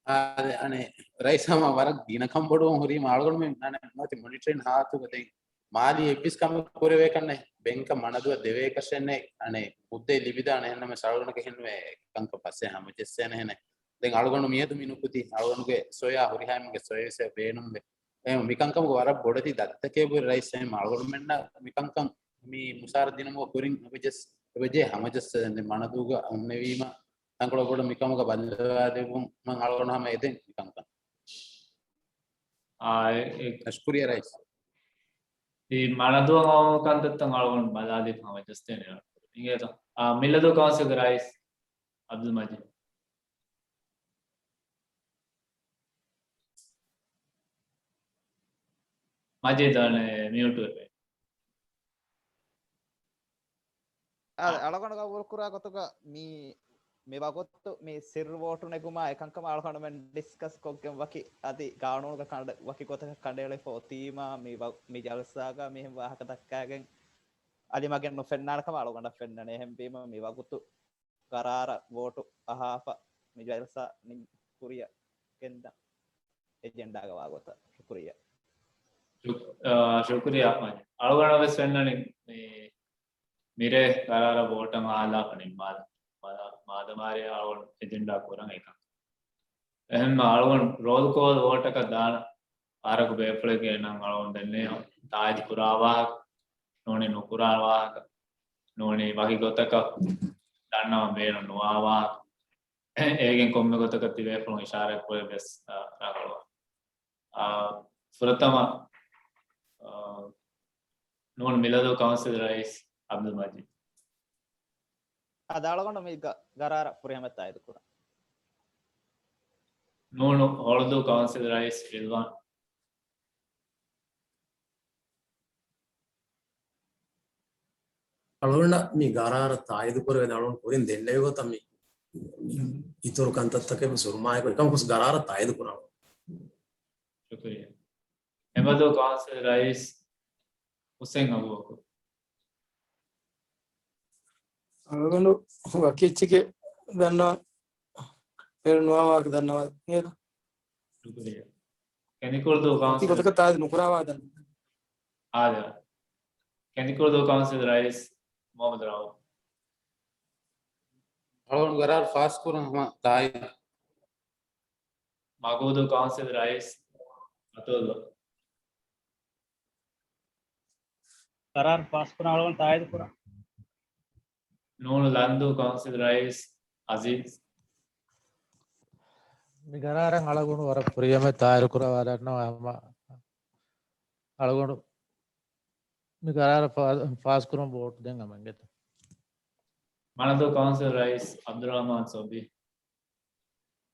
އާދެ، އަނެ، ރައީސް ހަމަ ވަރަށް ގިނަ ކަންބޮޑުވުން ހުރީމަ އަޅުގަނޑުމެން، އަނެ، ނުވަތި މޮނިޓަރިން ހާލަތުގަ ދެން މާލީ އެއްވެސް ކަމެއް ކުރެވޭކަށްނެ، ބެންކަށް މަނަދުއަށް ދެވޭކަށެއްނެ، އަނެ، ހުއްދައެއް ލިބިދާނެ، އެހެންނަމަވެސް އަޅުގަނޑަކަށް ހެންނުވޭ ކަންކަން ފަސޭހަ ހަމަޖެއްސޭނެހެނެ. ދެން އަޅުގަނޑު މިއަދު މި ނުކުތީ، އަޅުގަނޑުގެ ސޮޔާ ހުރިހާ އެންމެންގެ ސޮޔަވެސް ބޭނުންވޭ. އެ، މިކަންކަމުގެ ވަރަށް ބޮޑެތި ދަތިތަކެއް ބުރި ރައީސް އެހެން އަޅުގަނޑުމެންނަށް މިކަންކަން މި މުސާރަ ދިނުމުގަ ކުރިން އެބަޖެސް، އެބަޖެހޭ ހަމަޖައްސަ ދެން މަނަދޫގަ ހުންނެވީމަ، ތަންކޮޅެއް ބޮޑަށް މިކަމުގަ ބައްލަވާލެވުމަށް އަޅުގަނޑު ހަމަ އެދެން މިކަންކަން. އާ، އެ، އެ، ޝުކުރިއްޔާ ރައީސް. ތި މަނަދޫއަށް އައުމު ކަންތައްތައް އަޅުގަނޑު ބަލާލި ހަމަޖައްސަ ދޭނެ. އިނގޭތަ؟ އާ، މިލަދޫ ކައުންސިލްގެ ރައީސް އަބްދުލް މަޖީދު. މަޖީދު އަނެއް މިއުޓު ވެފަ. އާ، އާ. އަޅުގަނޑު ގަބޫލުކުރާ ގޮތުގަ މި، މި ވަގުތު މި ސިއްރު ވޯޓު ނެގުމާ އެކަންކަމަށް އަޅުގަނޑުމެން ޑިސްކަސް ކޮށްގެން ވަކި އަދި ގާނޫނުގަ ކަނޑ-، ވަކި ގޮތަކަށް ކަނޑައެޅިފަ އޮތީމާ މި ވަ-، މި ޖަލްސާގަ މިހެން ވާހަކަ ދައްކާގެން އަލި މަގެއް ނުފެންނާނެ ކަމަށް އަޅުގަނޑަށް ފެންނަނީ. އެހެންވީމަ މި ވަގުތު ގަރާރަށް ވޯޓު އަހާފަ މި ޖަލްސާ ނިން ކުރިއަށް ގެންދަން އެޖެންޑާގަ ވާ ގޮތަށް. ޝުކުރިއްޔާ. ޝު-، އާ، ޝުކުރިއްޔާ މަޖީދު. އަޅުގަނޑަށް ވެސް ފެންނަނީ މި، މިރޭ ގަރާރަށް ވޯޓަށް އަހާލާފަ ނިންމާލަން. މާ-، މާދަމާރޭ އަޅުގަނޑު އެޖެންޑާ ކުރަން އެކަން. އެހެންމަ އަޅުގަނޑު ރޯލް ކޯލް ވޯޓަކަށް ދާނަން ފަހަރަކު ބޭފުޅެއްގެ ނަން އަޅުގަނޑު ދެންނެވި ތާއީދު ކުރާ ވާހަކަ، ނޫނީ ނުކުރާ ވާހަކަ، ނޫނީ ވަކި ގޮތަކަށް ދަންނަވަން ބޭނުން ނުވާ ވާހަކަ، އޭގެން ކޮންމެ ގޮތަކަށް ތިބޭފުޅުން އިޝާރާތް ކުރެވިޔަސް، އާ، ރަނގަޅުވާ. އާ، ފުރަތަމަ، އާ، ނޫން މިލަދޫ ކައުންސިލް ރައީސް އަބްދުލް މަޖީދު. އަދި އަޅުގަނޑު މި ގަ-، ގަރާރަށް ފުރިހަމަ ތާއީދު ކުރަން. ނޫން ހޮޅުދޫ ކައުންސިލް ރައީސް ރިލްވާން. އަޅުގަނޑަށް މި ގަރާރަށް ތާއީދު ކުރެވޭ އަޅުގަނޑު ކުރިން ދެންނެވި ގޮތަށް މި އިތުރު ކަންތައްތަކެއް ސުރުމާއެކު އެކަމަކު ގަރާރަށް ތާއީދު ކުރަން. ޝުކުރިއްޔާ. ހެނބަދޫ ކައުންސިލް ރައީސް ހުސެން އަބޫބަކުރު. އަޅުގަނޑު ވަކި އެއްޗެކޭ ދަންނަވާ، އޭރު ނުވާ ވާހަކަ ދަންނަވާ ނޭދަ. ޝުކުރިއްޔާ. ކެނދިކުޅުދޫ ކައުންސިލް ގޮތަކަށް ތާދި ނުކުރާވާ ދަން. އާދެ. ކެނދިކުޅުދޫ ކައުންސިލް ރައީސް މުހައްމަދު ރައޫފް. އަޅުގަނޑު ގަރާރު ފާސްކުރަން ހަމަ ތާއީދު. މަގޫދޫ ކައުންސިލް ރައީސް އަތޮލް. ގަރާރު ފާސްކުރަން އަޅުގަނޑު ތާއީދު ކުރަން. ނޫނު ލަންދޫ ކައުންސިލް ރައީސް އަޒީޒް. މި ގަރާރަށް އަޅުގަނޑު ވަރަށް ފުރިހަމަ ތާއީދު ކުރައްވާލަން ހަމަ އަޅުގަނޑު މި ގަރާރަށް ފާ-، ފާސްކުރަން ވޯޓް ދޭން ހަމަ އިނގޭތަ؟ މަނަދޫ ކައުންސިލް ރައީސް އަބްދުއްރަހްމާން ސޮބީ.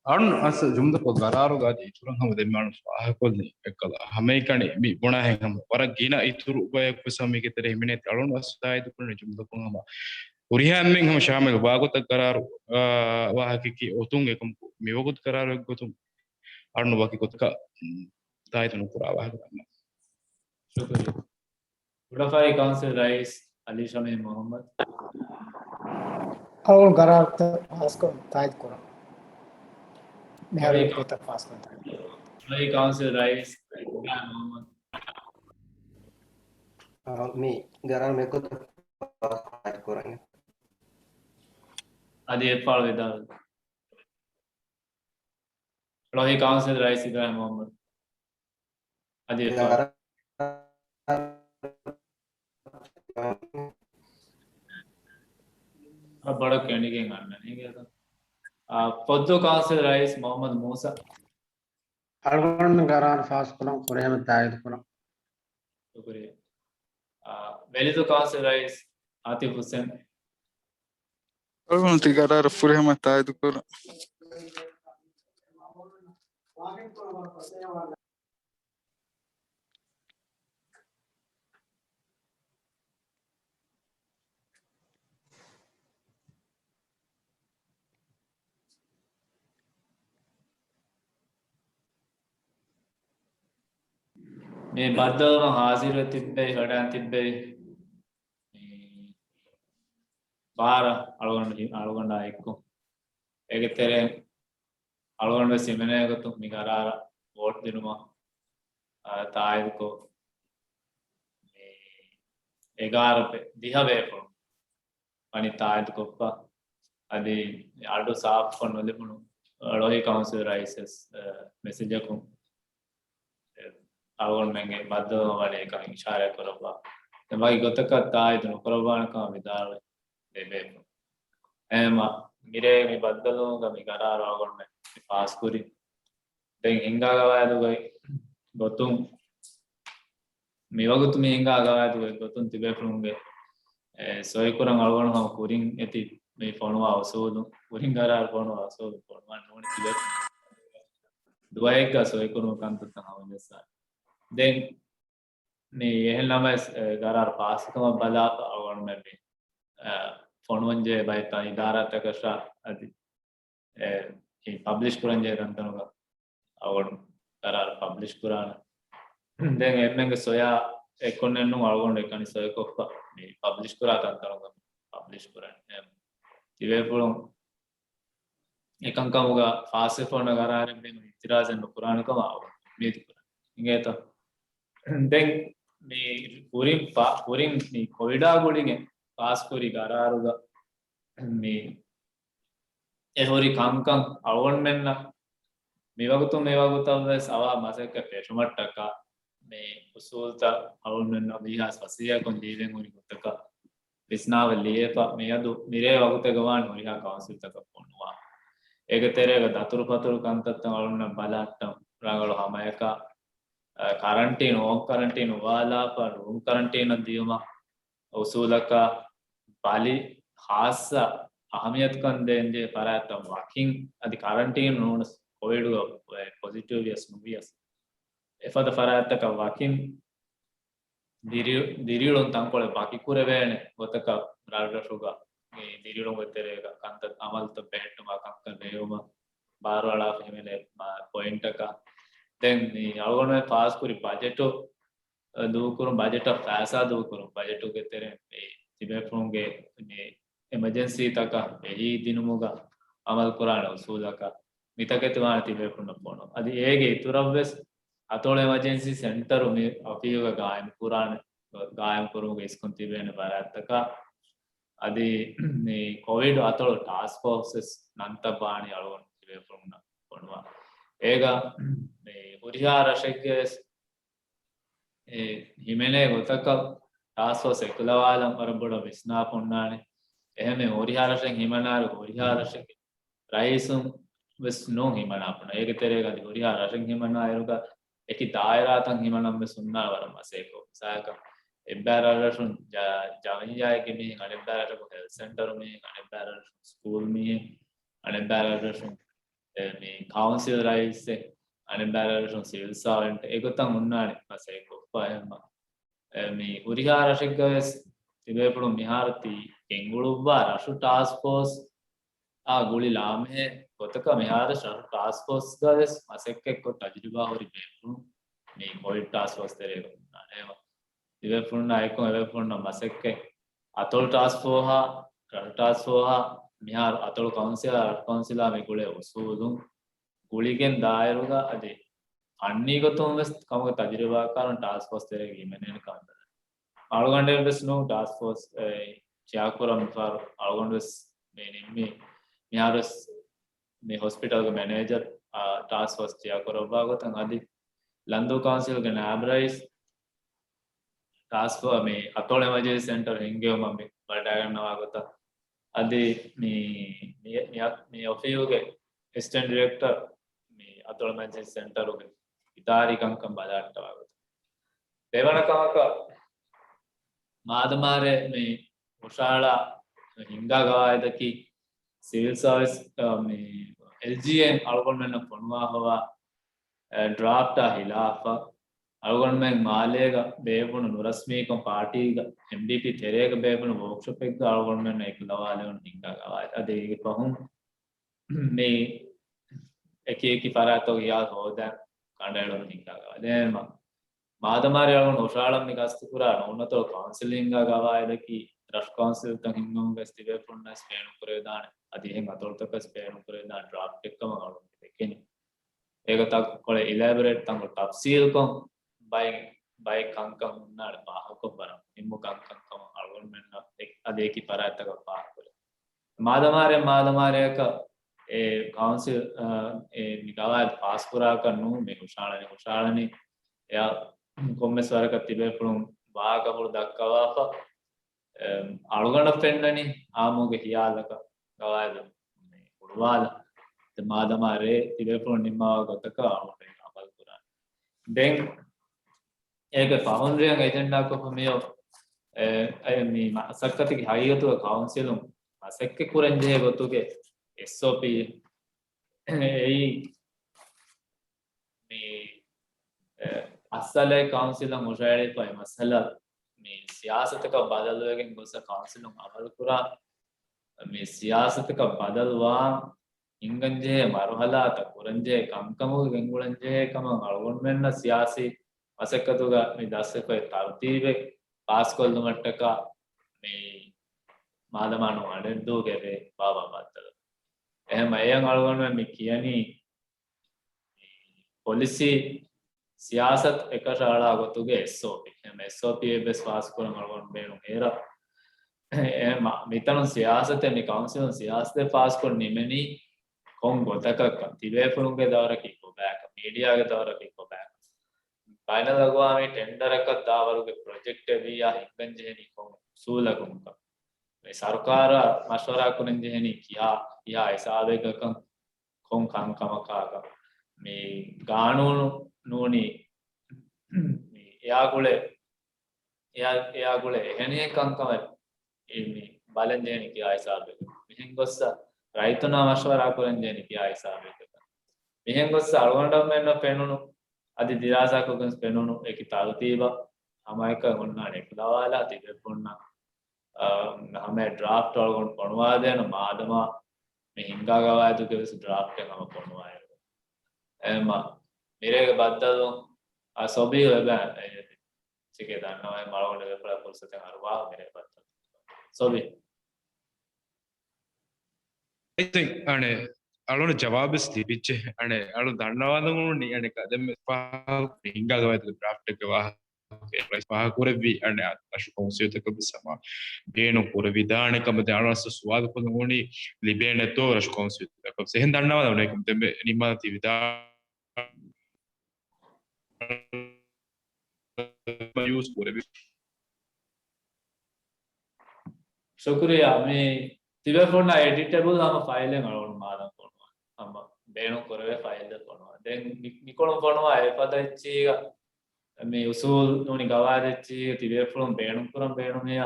އަޅުން އަސް ޖުމްލަކޮށް ގަރާރުގަ އަދި އިތުރަށް ހަމަ ދެންމެ އަޅުން ފާހަގަކޮށްލި އެއްކަލަ ހަމައެކަނި މި ބުނާހެން ހަމަ ވަރަށް ގިނަ އިތުރު ބަޔަކު ވެސް ހަމަ މީގެ ތެރޭ ހިމެނޭތީ. އަޅުން އަސް ތާއީދު ކުރަނީ ޖުމްލަކޮށް ހަމަ ހުރިހާ އެންމެން ހަމަ ޝާމިލު ވާގޮތަށް ގަރާރު، އާ، ވާހަކަކީ އޮތުން އެކަމަކު މިވަގުތު ގަރާރު އެއްގޮތުން އަޅުން ވަކި ގޮތަކަށް ތާއީދު ނުކުރާ ވާހަކަ ދަންނަވަން. ޝުކުރިއްޔާ. ކުޑަފަރި ކައުންސިލް ރައީސް އަލީ ޝަމީމް މުހައްމަދު. އަޅުގަނޑު ގަރާރުތައް ފާސްކޮށް ތާއީދު ކުރަން. މިހާރު ރައީސް ގޮތަށް ފާސްކޮށް ތާއީދު. ރައީސް ކައުންސިލް ރައީސް އިބްރާހިމް މުހައްމަދު. އަ، މި ގަރާރު މިގޮތަށް ފާސް ކުރަން. އަދި އެއްފަހަރު ވިދާޅުވި. ޅޮހި ކައުންސިލް ރައީސް އިބްރާހިމް މުހައްމަދު. އަދި އެއްފަހަރު. އަ، ބޮޑަށް ކެނޑިގެން އަންނަނީ ގޭތަ؟ އަ، ފޮއްދޫ ކައުންސިލް ރައީސް މުހައްމަދު މޫސާ. އަޅުގަނޑު ގަރާރު ފާސްކުރަން ފުރިހަމަ ތާއީދު ކުރަން. ޝުކުރިއްޔާ. އާ، ވެލިދޫ ކައުންސިލް ރައީސް އާތިފް ހުސެން. އަޅުގަނޑު ތި ގަރާރަށް ފުރިހަމަ ތާއީދު ކުރަން. މި ބައްދަލުވުމަށް ހާޒިރުވެ ތިއްބެވި، ވަޑައިން ތިއްބެވި މި ބާރަ އަޅުގަނޑު، އަޅުގަނޑާ އެއްކޮށް، އޭގެ ތެރެއިން އަޅުގަނޑު ވެސް ހިމެނޭ ގޮތުން މި ގަރާރަށް ވޯޓް ދިނުމަށް، އާ، ތާއީދުކޮށް، މި އެގާރަ ބޭ-، ދިހަ ބޭފުޅުން ވަނީ ތާއީދުކޮށްފަ. އަދި އަޑު ސާފުކޮށް ނުލިބުނު ޅޮހި ކައުންސިލް ރައީސް ވެސް، އަ، މެސެޖަކުން، އަ، އަޅުގަނޑުމެންގެ ބައްދަލުވުމަށް ވަނީ އެކަން އިޝާރާތް ކުރައްވާ. ދެން ވަކި ގޮތަކަށް ތާއީދު ނުކުރައްވާނެ ކަމަށް ވިދާޅުވެ ދެބޭފުޅުން. އެހެންވީމަ، މިރޭ މި ބައްދަލުވުމުގަ މި ގަރާރު އަޅުގަނޑުމެން މި ފާސްކުރި. ދެން ހިނގާ ގަވާއިދުގައި ގޮތުން، މިވަގުތު މި ހިނގާ ގަވާއިދުގައި ގޮތުން ތިބޭފުޅުންގެ، އެ، ސޮއިކުރަން އަޅުގަނޑު ހަމަ ކުރިން އެތި މި ފޮނުވާ އުސޫލު، ކުރިން ގަރާރު ފޮނުވާ އުސޫލު ފޮނުވާ ނޫނީ ތިބޭފުޅުން ދުވަހެއްގަ ސޮއިކުރުމު ކަންތައްތައް ހަމަޖައްސާ. ދެން މި އެހެން ނަމަވެސް، އެ، ގަރާރު ފާސްކަމަށް ބަލާފަ އަޅުގަނޑުމެން މި، އެ، ފޮނުވަންޖެހޭ ބައެއް ތަން އިދާރާތަކަށާ އަދި އެ، އެ ޕަބްލިޝް ކުރަންޖެހޭ ތަންތަނުގަ އަޅުގަނޑު ގަރާރު ޕަބްލިޝް ކުރާނެ. ދެން އެންމެންގެ ސޮޔާ އެއްކޮށް ނެއްނުން އަޅުގަނޑު އެކަނި ސޮއިކޮށްފަ މި ޕަބްލިޝް ކުރާ ތަންތަނުގަ ޕަބްލިޝް ކުރަން. އެ، ތިބޭފުޅުން އެކަންކަމުގަ ފާސްވެފަ އޮންނަ ގަރާރެއް ބޭނުން އިތިރާޒެއް ނުކުރާނެ ކަމަށް އަޅުގަނޑު އުއްމީދު ކުރަން. އިނގޭތަ؟ ދެން މި ކުރިން ފާ-، ކުރިން މި ކޮވިޑާ ގުޅިގެން ފާސްކުރި ގަރާރުގަ މި އެ ހުރި ކަންކަން އަޅުގަނޑުމެންނަށް މިވަގުތު މިވަގުތަށް ވެސް އަވަހަށް މަސައްކަތް ފެށުމަށްޓަކާ މި އުސޫލުތައް އަޅުގަނޑުމެންނަށް ވީހާވެސް ފަސޭހަކޮށް ލިޔެވެން ހުރި ގޮތަކަށް ވިސްނާވެ ލިޔެފަ މިއަދު މިރޭ ވަގުތެއްގަ ވާން ހުރިހާ ކައުންސިލްތަކަށް ފޮނުވާ. އޭގެ ތެރޭގަ ދަތުރުފަތުރު ކަންތައްތައް އަޅުގަނޑުމެން ބަލަހައްޓަން ރަނގަޅު ހަމަޔަކާ، އަ، ކަރަންޓީން، ހޯމް ކަރަންޓީން އުވާލާފަ، ރޫމް ކަރަންޓީނަށް ދިޔުމަށް އުސޫލަކާ ބަލި ޚާއްޞަ އަހަމިޔަތުކަން ދޭންޖެހޭ ފަރާތްތައް ވަކިން، އަދި ކަރަންޓީން ނޫނަސް ކޮވިޑުގަ ޕޮޒިޓިވް ވިޔަސް ނުވިޔަސް، އެފަދަ ފަރާތްތަކަށް ވަކިން ދިރި-، ދިރިއުޅުން ތަންކޮޅެއް ވަކިކުރެވޭނެ ގޮތަކަށް ރަށްރަށުގަ މި ދިރިއުޅުމުގެ ތެރޭގަ ކަންތައް އަމަލުތައް ބެހެއްޓުމާ ކަންކަން ރޭވުމަށް ބާރުއަޅާފަ ހިމެނޭ މަ-، ޕޮއިންޓަކަށް. ދެން މި އަޅުގަނޑުމެން ފާސްކުރި ބަޖެޓު ދޫކުރުން، ބަޖެޓަށް ފައިސާ ދޫކުރުން، ބަޖެޓުގެ ތެރެއިން މި ތިބޭފުޅުންގެ މި އެމަޖެންސީތަކަށް އެހީ ދިނުމުގަ އަމަލު ކުރާނެ އުސޫލަކަށް މިތަކެތި ވާނެ ތިބޭފުޅުންނަށް ފޮނު. އަދި އޭގެ އިތުރަށްވެސް އަތޮޅު އެމަޖެންސީ ސެންޓަރު މި އޮފީހުގަ ގާއިމް ކުރާނެ، ގާއިމް ކުރުމުގެ އިސްކުން ތިބޭނެ ފަރާތްތަކަށް އަދި މި ކޮވިޑް އަތޮޅު ޓާސްކް ފޯސް ވެސް ނަންތައް ވާނީ އަޅުގަނޑު ތިބޭފުޅުންނަށް ފޮނުވާ. އޭގަ މި ހުރިހާ ރަށެއްގެ ވެސް އެ ހިމެނޭ ގޮތަކަށް ޓާސްކް ފޯސް އެކުލަވާލަން ވަރަށް ބޮޑަށް ވިސްނާފަ ހުންނާނެ. އެހެން ހުރިހާ ރަށެއް ހިމަނާއިރު ހުރިހާ ރަށެއްގެ ރައީސުން ވެސް ނޫން ހިމަނާފަ ހުންނާނެ. އޭގެ ތެރޭގަ އަދި ހުރިހާ ރަށެއް ހިމަނާއިރުގަ އެކި ދާއިރާތައް ހިމަނަން ވެސް ހުންނާނެ ވަރަށް މަސައްކަތް. މިސާލަކަށް އެއްބައި ރަށްރަށުން ޖަ-، ޖަމިއްޔާއެއްގެ މީހެއް އަނެއްބައި ރަށަކު ހެލްތް ސެންޓަރު މީހެއް، އަނެއްބައި ރަށްރަށުން ސްކޫލް މީހެއް، އަނެއްބައި ރަށްރަށުން އެ، މި ކައުންސިލް ރައީސެއް، އަނެއްބައި ރަށުން ސިވިލް ސާވަންޓް، އެގޮތަށް ހުންނާނެ މަސައްކަތްކޮށްފަ އެހެންމަ. އެ، މި ހުރިހާ ރަށެއްގަ ވެސް ތިބޭފުޅުން މިހާރު ތި ގެންގުޅުއްވާ ރަށު ޓާސްކް ފޯސް އާ ގުޅި ލާމެހެ ގޮތަކަށް މިހާރު ރަށު ޓާސްކް ފޯސްގަ ވެސް މަސައްކަތްކޮށް ތަޖުރިބާ ހުރި ބޭފުޅުން މި ކޮވިޑް ޓާސްކް ފޯސް ތެރޭގަ ހުންނާނެ. އެހެންމަ ތިބޭފުޅުންނާ އެކު އެބޭފުޅުންނަށް މަސައްކަތް އަތޮޅު ޓާސްކް ފޯހާ، ރަށު ޓާސްކް ފޯހާ، މިހާރު އަތޮޅު ކައުންސިލާ، ރަށު ކައުންސިލާ މި ގުޅޭ އުސޫލުން ގުޅިގެން ދާއިރުގަ އަދި ފަންނީ ގޮތުން ވެސް ކަމުގެ ތަޖުރިބާކާރުން ޓާސްކް ފޯސް ތެރޭގަ ހިމެނޭނެ ކަމަށް ބަލަން. އަޅުގަނޑެއް ވެސް ނޫން ޓާސްކް ފޯސް އެ، ޗެއާކުރަން މިފަހަރު އަޅުގަނޑު ވެސް މި ނިންމީ. މިހާރު ވެސް މި ހޮސްޕިޓަލްގެ މެނޭޖަރ، އާ، ޓާސްކް ފޯސް ޗެއާ ކުރައްވާ ގޮތަށް އަދި ލަންދޫ ކައުންސިލްގެ ނާއިބް ރައީސް ޓާސްކް ފޯ-، މި އަތޮޅު އެމަޖެންސީ ސެންޓަރު ހިންގެވުމަށް މި ވަޑައިގަންނަވާ ގޮތަށް އަދި މި، މި، މި، މި އޮފީހުގެ އެސިސްޓެންޓް ޑިރެކްޓަރ މި އަތޮޅު އެމަޖެންސީ ސެންޓަރުގެ އިދާރީ ކަންކަން ބަލާއްޓަވާ ގޮތަށް. ދެވަނަ ކަމަކަށް މާދަމާރޭ މި ހުށަހަޅާ ހިންގާ ގަވާއިދަކީ ސިވިލް ސާވިސް، އަ، މި އެލްޖީއޭން އަޅުގަނޑުމެންނަށް ފޮނުވާ ހޮވާ، އެ، ޑްރާފްޓާ ހިލާފަށް އަޅުގަނޑުމެން މާލޭގަ ބޭއްވުނު ނުރަސްމީކޮށް ޕާޓީގަ އެމްޑީޕީ ތެރޭގަ ބޭއްވުނު ވޯކްޝޮޕެއްގަ އަޅުގަނޑުމެންނަށް އެކުލަވާލެވުނު ހިންގާ ގަވާއިދު. އަދި އޭގެ ފަހުން މި އެކި އެކި ފަރާތްތަކުގެ ހިޔާލު ހޯދަން ކަނޑައެޅުން ހިންގާ ގަވާއިދު. އެހެންމަ މާދަމާރޭ އަޅުގަނޑު ހުށަހަޅަން މި ގަސްތުކުރާ ނޫނަތޮޅު ކައުންސިލް ހިންގާ ގަވާއިދަކީ ރަށު ކައުންސިލްތައް ހިންގުމުގައި ތިބޭފުޅުންނަށް ބޭނުންކުރެވިދާނެ، އަދި އެހެން އަތޮޅުތަކަށް ބޭނުންކުރެވިދާނެ ޑްރާފްޓެއްކަމަށް އަޅުގަނޑު ދެކެނީ. އޭގަ ތައް ކޮޅެއް އިލެބޮރޭޓް ތަންކޮޅެއް ތަފްސީލްކޮށް ބައެއް، ބައެއް ކަންކަން ހުންނާނެ ފާހަގަކޮށް ވަރަށް މުހިއްމު ކަންކަން ކަމަށް އަޅުގަނޑުމެންނަށް އެ-، އަދި އެކި ފަރާތްތަކަށް ފާހަގަކުރޭ. މާދަމާރެ، މާދަމާރެއަކަށް އެ ކައުންސިލް، އަ، އެ މި ގަވާއިދު ފާސްކުރާކަށް ނޫން މި ހުށަހަޅަނީ، ހުށަހަޅަނީ އެއަށް ކޮންމެސް ވަރަކަށް ތިބޭފުޅުން ވާހަކަފުޅު ދައްކަވާފަ، އެ، އަޅުގަނޑަށް ފެންނަނީ އާއްމުގެ ހިޔާލަކަށް ގަވާއިދު މި ހުޅުވާލަ. މާދަމާރޭ ތިބޭފުޅުން ނިންމާވާ ގޮތަކަށް އަޅުގަނޑު އަމަލު ކުރާނެ. ދެން އޭގެ ފަހުން ރިޔަން އެޖެންޑާކޮށްފަ މިއޮ، އެ، އެ، މި މަސައްކަތުގެ ހަގީގަތުގަ ކައުންސިލުން މަސައްކަތް ކުރަންޖެހޭ ގޮތުގެ އެސްއޯޕީ އެއީ މި، އެ، އަސްލަށް ކައުންސިލަށް ހުށަހެޅިފައި މައްސަލަ މި ސިޔާސަތަކަށް ބަދަލުވެގެން ގޮސް ކައުންސިލުން އަމަލުކުރާ މި ސިޔާސަތަކަށް ބަދަލުވާ ހިންގަންޖެހޭ މަރުހަލާތައް ކުރަންޖެހޭ ކަންކަމުގެ ގެންގުޅަންޖެހޭ ކަމަށް އަޅުގަނޑުމެންނަށް ސިޔާސީ މަސައްކަތުގަ މި ދަސްވެފައި ތަރުތީބެއް ފާސްކޮށްލުމަށްޓަކާ މި މާދަމާނު އަޑެއްދޫގެ ބާވާ ބައްދަލު. އެހެން އެޔަށް އަޅުގަނޑުމެން މި ކިޔަނީ ޕޮލިސީ ސިޔާސަތު އެކަށައަޅާ ގޮތުގެ އެސްއޯޕީ. އެހެން އެސްއޯޕީއެއް ވެސް ފާސްކުރަން އަޅުގަނޑު ބޭނުން އޭރަށް. އެ މަ-، މިތަނުން ސިޔާސަތެއް، މި ކައުންސިލުން ސިޔާސަތެއް ފާސްކޮށް ނިމެނީ ކޮން ގޮތަކަށްކަން، ތިބޭފުޅުންގެ ދައުރަކީ ކޮބާކަން، މީޑިއާގެ ދައުރަކީ ކޮބާކަން، ބައިނަލްއަގުވާމީ ޓެންޑަރަކަށް ދާ ވަރުގެ ޕްރޮޖެކްޓެއް ވިއްޔާ ހިންގަންޖެހެނީ ކޮން އުސޫލަކުންކަން، މި ސަރުކާރާ މަޝްވަރާ ކުރަންޖެހެނީ ކިހާ، ކިހާ ހިސާބެއްގަކަން، ކޮން ކަންކަމަކާކަން، މި ގާނޫނު ނޫނީ މި އެއާގުޅޭ، އެއާ، އެއާގުޅޭ އެހެނިހެން ކަންކަމެއް މި ބަލަންޖެހެނީ ކިހާ ހިސާބެއް. މިހެން ގޮއްސަ ރައްޔިތުންނާ މަޝްވަރާ ކުރަންޖެހެނީ ކިހާ ހިސާބެއް. މިހެން ގޮއްސަ އަޅުގަނޑަށްމެންނަށް ފެނުނު، އަދި ދިރާސާކޮށްގެން ފެނުނު އެކި ތަރުތީބަށް ހަމައެކަނި އޮންނާނެ އެކުލަވާލާ ތިބޭފުޅުންނަށް އަ، ހަމަ ޑްރާފްޓް އަޅުގަނޑު ފޮނުވާދޭނަ މާދަމާ މި ހިންގާ ގަވާއިދުގެ ވެސް ޑްރާފްޓެއް ހަމަ ފޮނުވާއިރު. އެހެންމަ މިރޭގެ ބައްދަލު، އަ، ސޮބީހު އެބަ، އެ، ތިކެ ދަންނަވައި މަޅުގަނޑު ވެފަޅަ ފުރުސަތެއް އަރުވާހު މިރޭ ބައްދަލު. ސޮބި. އަނެ، އަޅުން ޖަވާބެސް ލިބިއްޖެ. އަނެ، އަޅު ދަންނަވާލަމުން އަނެ، ކަދެމެ ހިނގާ ގަވާއިދު ޑްރާފްޓް އެއްގަ ވާހަކަ ފާހަގަކުރެއްވި އަނެ، ރަށު ކައުންސިލްތަކަށް ވެސް ހަމަ ބޭނުން ކުރެވިދާނެ ކަމަށް އަޅުން ސުވާލު ކޮށްލަމުން ލިބޭނެތޯ ރަށު ކައުންސިލްތަކަށް ވެސް. އެހެން ދަންނަވާލަމުން އެކަމަށް ދެން ނިންމާލަން ތި ވިދާޅު ޔޫސް ކުރެވި. ޝުކުރިއްޔާ. މި ތިބޭފުޅުންނަށް އެޑިޓެބަލް ހަމަ ފައިލެއް އަޅުގަނޑު މާލަން ފޮނުވާ. ހަމަ ބޭނުން ކުރެވޭ ފައިލެއް ފޮނުވާ. ދެން މި، މިކޮޅުން ފޮނުވާ އެފަދަ އެއްޗީގަ މި އުސޫލު ނޫނީ ގަވާއިދު އެއްޗީގަ ތިބޭފުޅުން ބޭނުން ކުރަން ބޭނުމިއްޔާ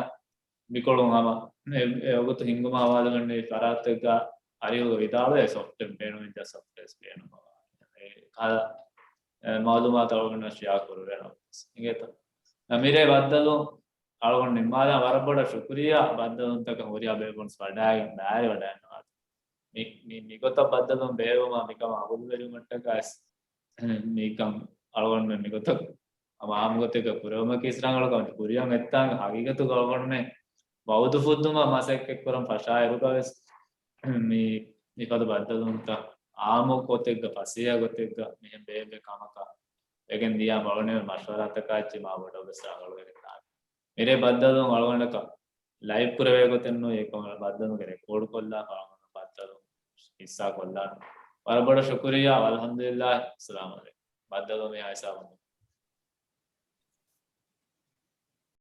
މިކޮޅުން ހަމަ އެ، އެ ވަގުތު ހިންގުމާ ވާދަގަނޑި ފަރާތެއްގަ އަރިހުގަ ވިދާޅުވޭ ސޮފްޓްވެއަރ ބޭނުމިއްޖާ ސޮފްޓްވެއަރ ބޭނުމަވާ. އެ ކަހަލަ، އެ، މައުލޫމާތު އަޅުގަނޑަށް ޝެއާ ކުރުވޭ އިނގޭތަ؟ މިރޭ ބައްދަލު އަޅުގަނޑު ނިންމާލާ ވަރަށް ބޮޑަށް ޝުކުރިއްޔާ ބައްދަލުންތަކަށް ހުރިހާ ބޭފުޅުން ވަޑައިގެން ބައިވެރިވަޑައިގަންނަވާ. މި، މި، މިގޮތަށް ބައްދަލުން ބޭއްވުމާ މިކަމަށް އަގުލުވެރިވުމަށްޓަކައި މިކަން އަޅުގަނޑުމެން މިގޮތަށް ހަމަ އާއްމު ގޮތެއްގަ ކުރެވުމަކީ ރަނގަޅު ކަމެއް. ކުރިއަށް އެއްތާނގަ ހަގީގަތުގަ އަޅުގަނޑުމެން ވައުދު ފުއްދުމަށް މަސައްކަތްކުރަން ފަށާ އިރުގަވެސް މި، މިފަދަ ބައްދަލުންތައް އާއްމު ގޮތެއްގަ ފަސޭހަ ގޮތެއްގަ މިހެން ބޭއްވޭ ކަމަކަށް ވެގެން ދިޔަ އަޅުގަނޑުމެން މަޝްވަރާތަކާ އެއްޗެއް މާ ބޮޑަށްވެސް ރަނގަޅުވެގެންދާނެ. މިރޭ ބައްދަލުން އަޅުގަނޑަކަށް ލައިވް ކުރެވޭ ގޮތެއް ނޫން، އެކަމަށް ބައްދަލުގެ ރެކޯޑް ކޮށްލާފަ އަޅުގަނޑު ބައްދަލު ހިއްސާ ކޮށްލާން. ވަރަށް ބޮޑަށް ޝުކުރިއްޔާ. އަލްޙަމްދުލިއްލާހް. އައްސަލާމު ޢަލައިކުމް. ބައްދަލު މި ހިސާބުން.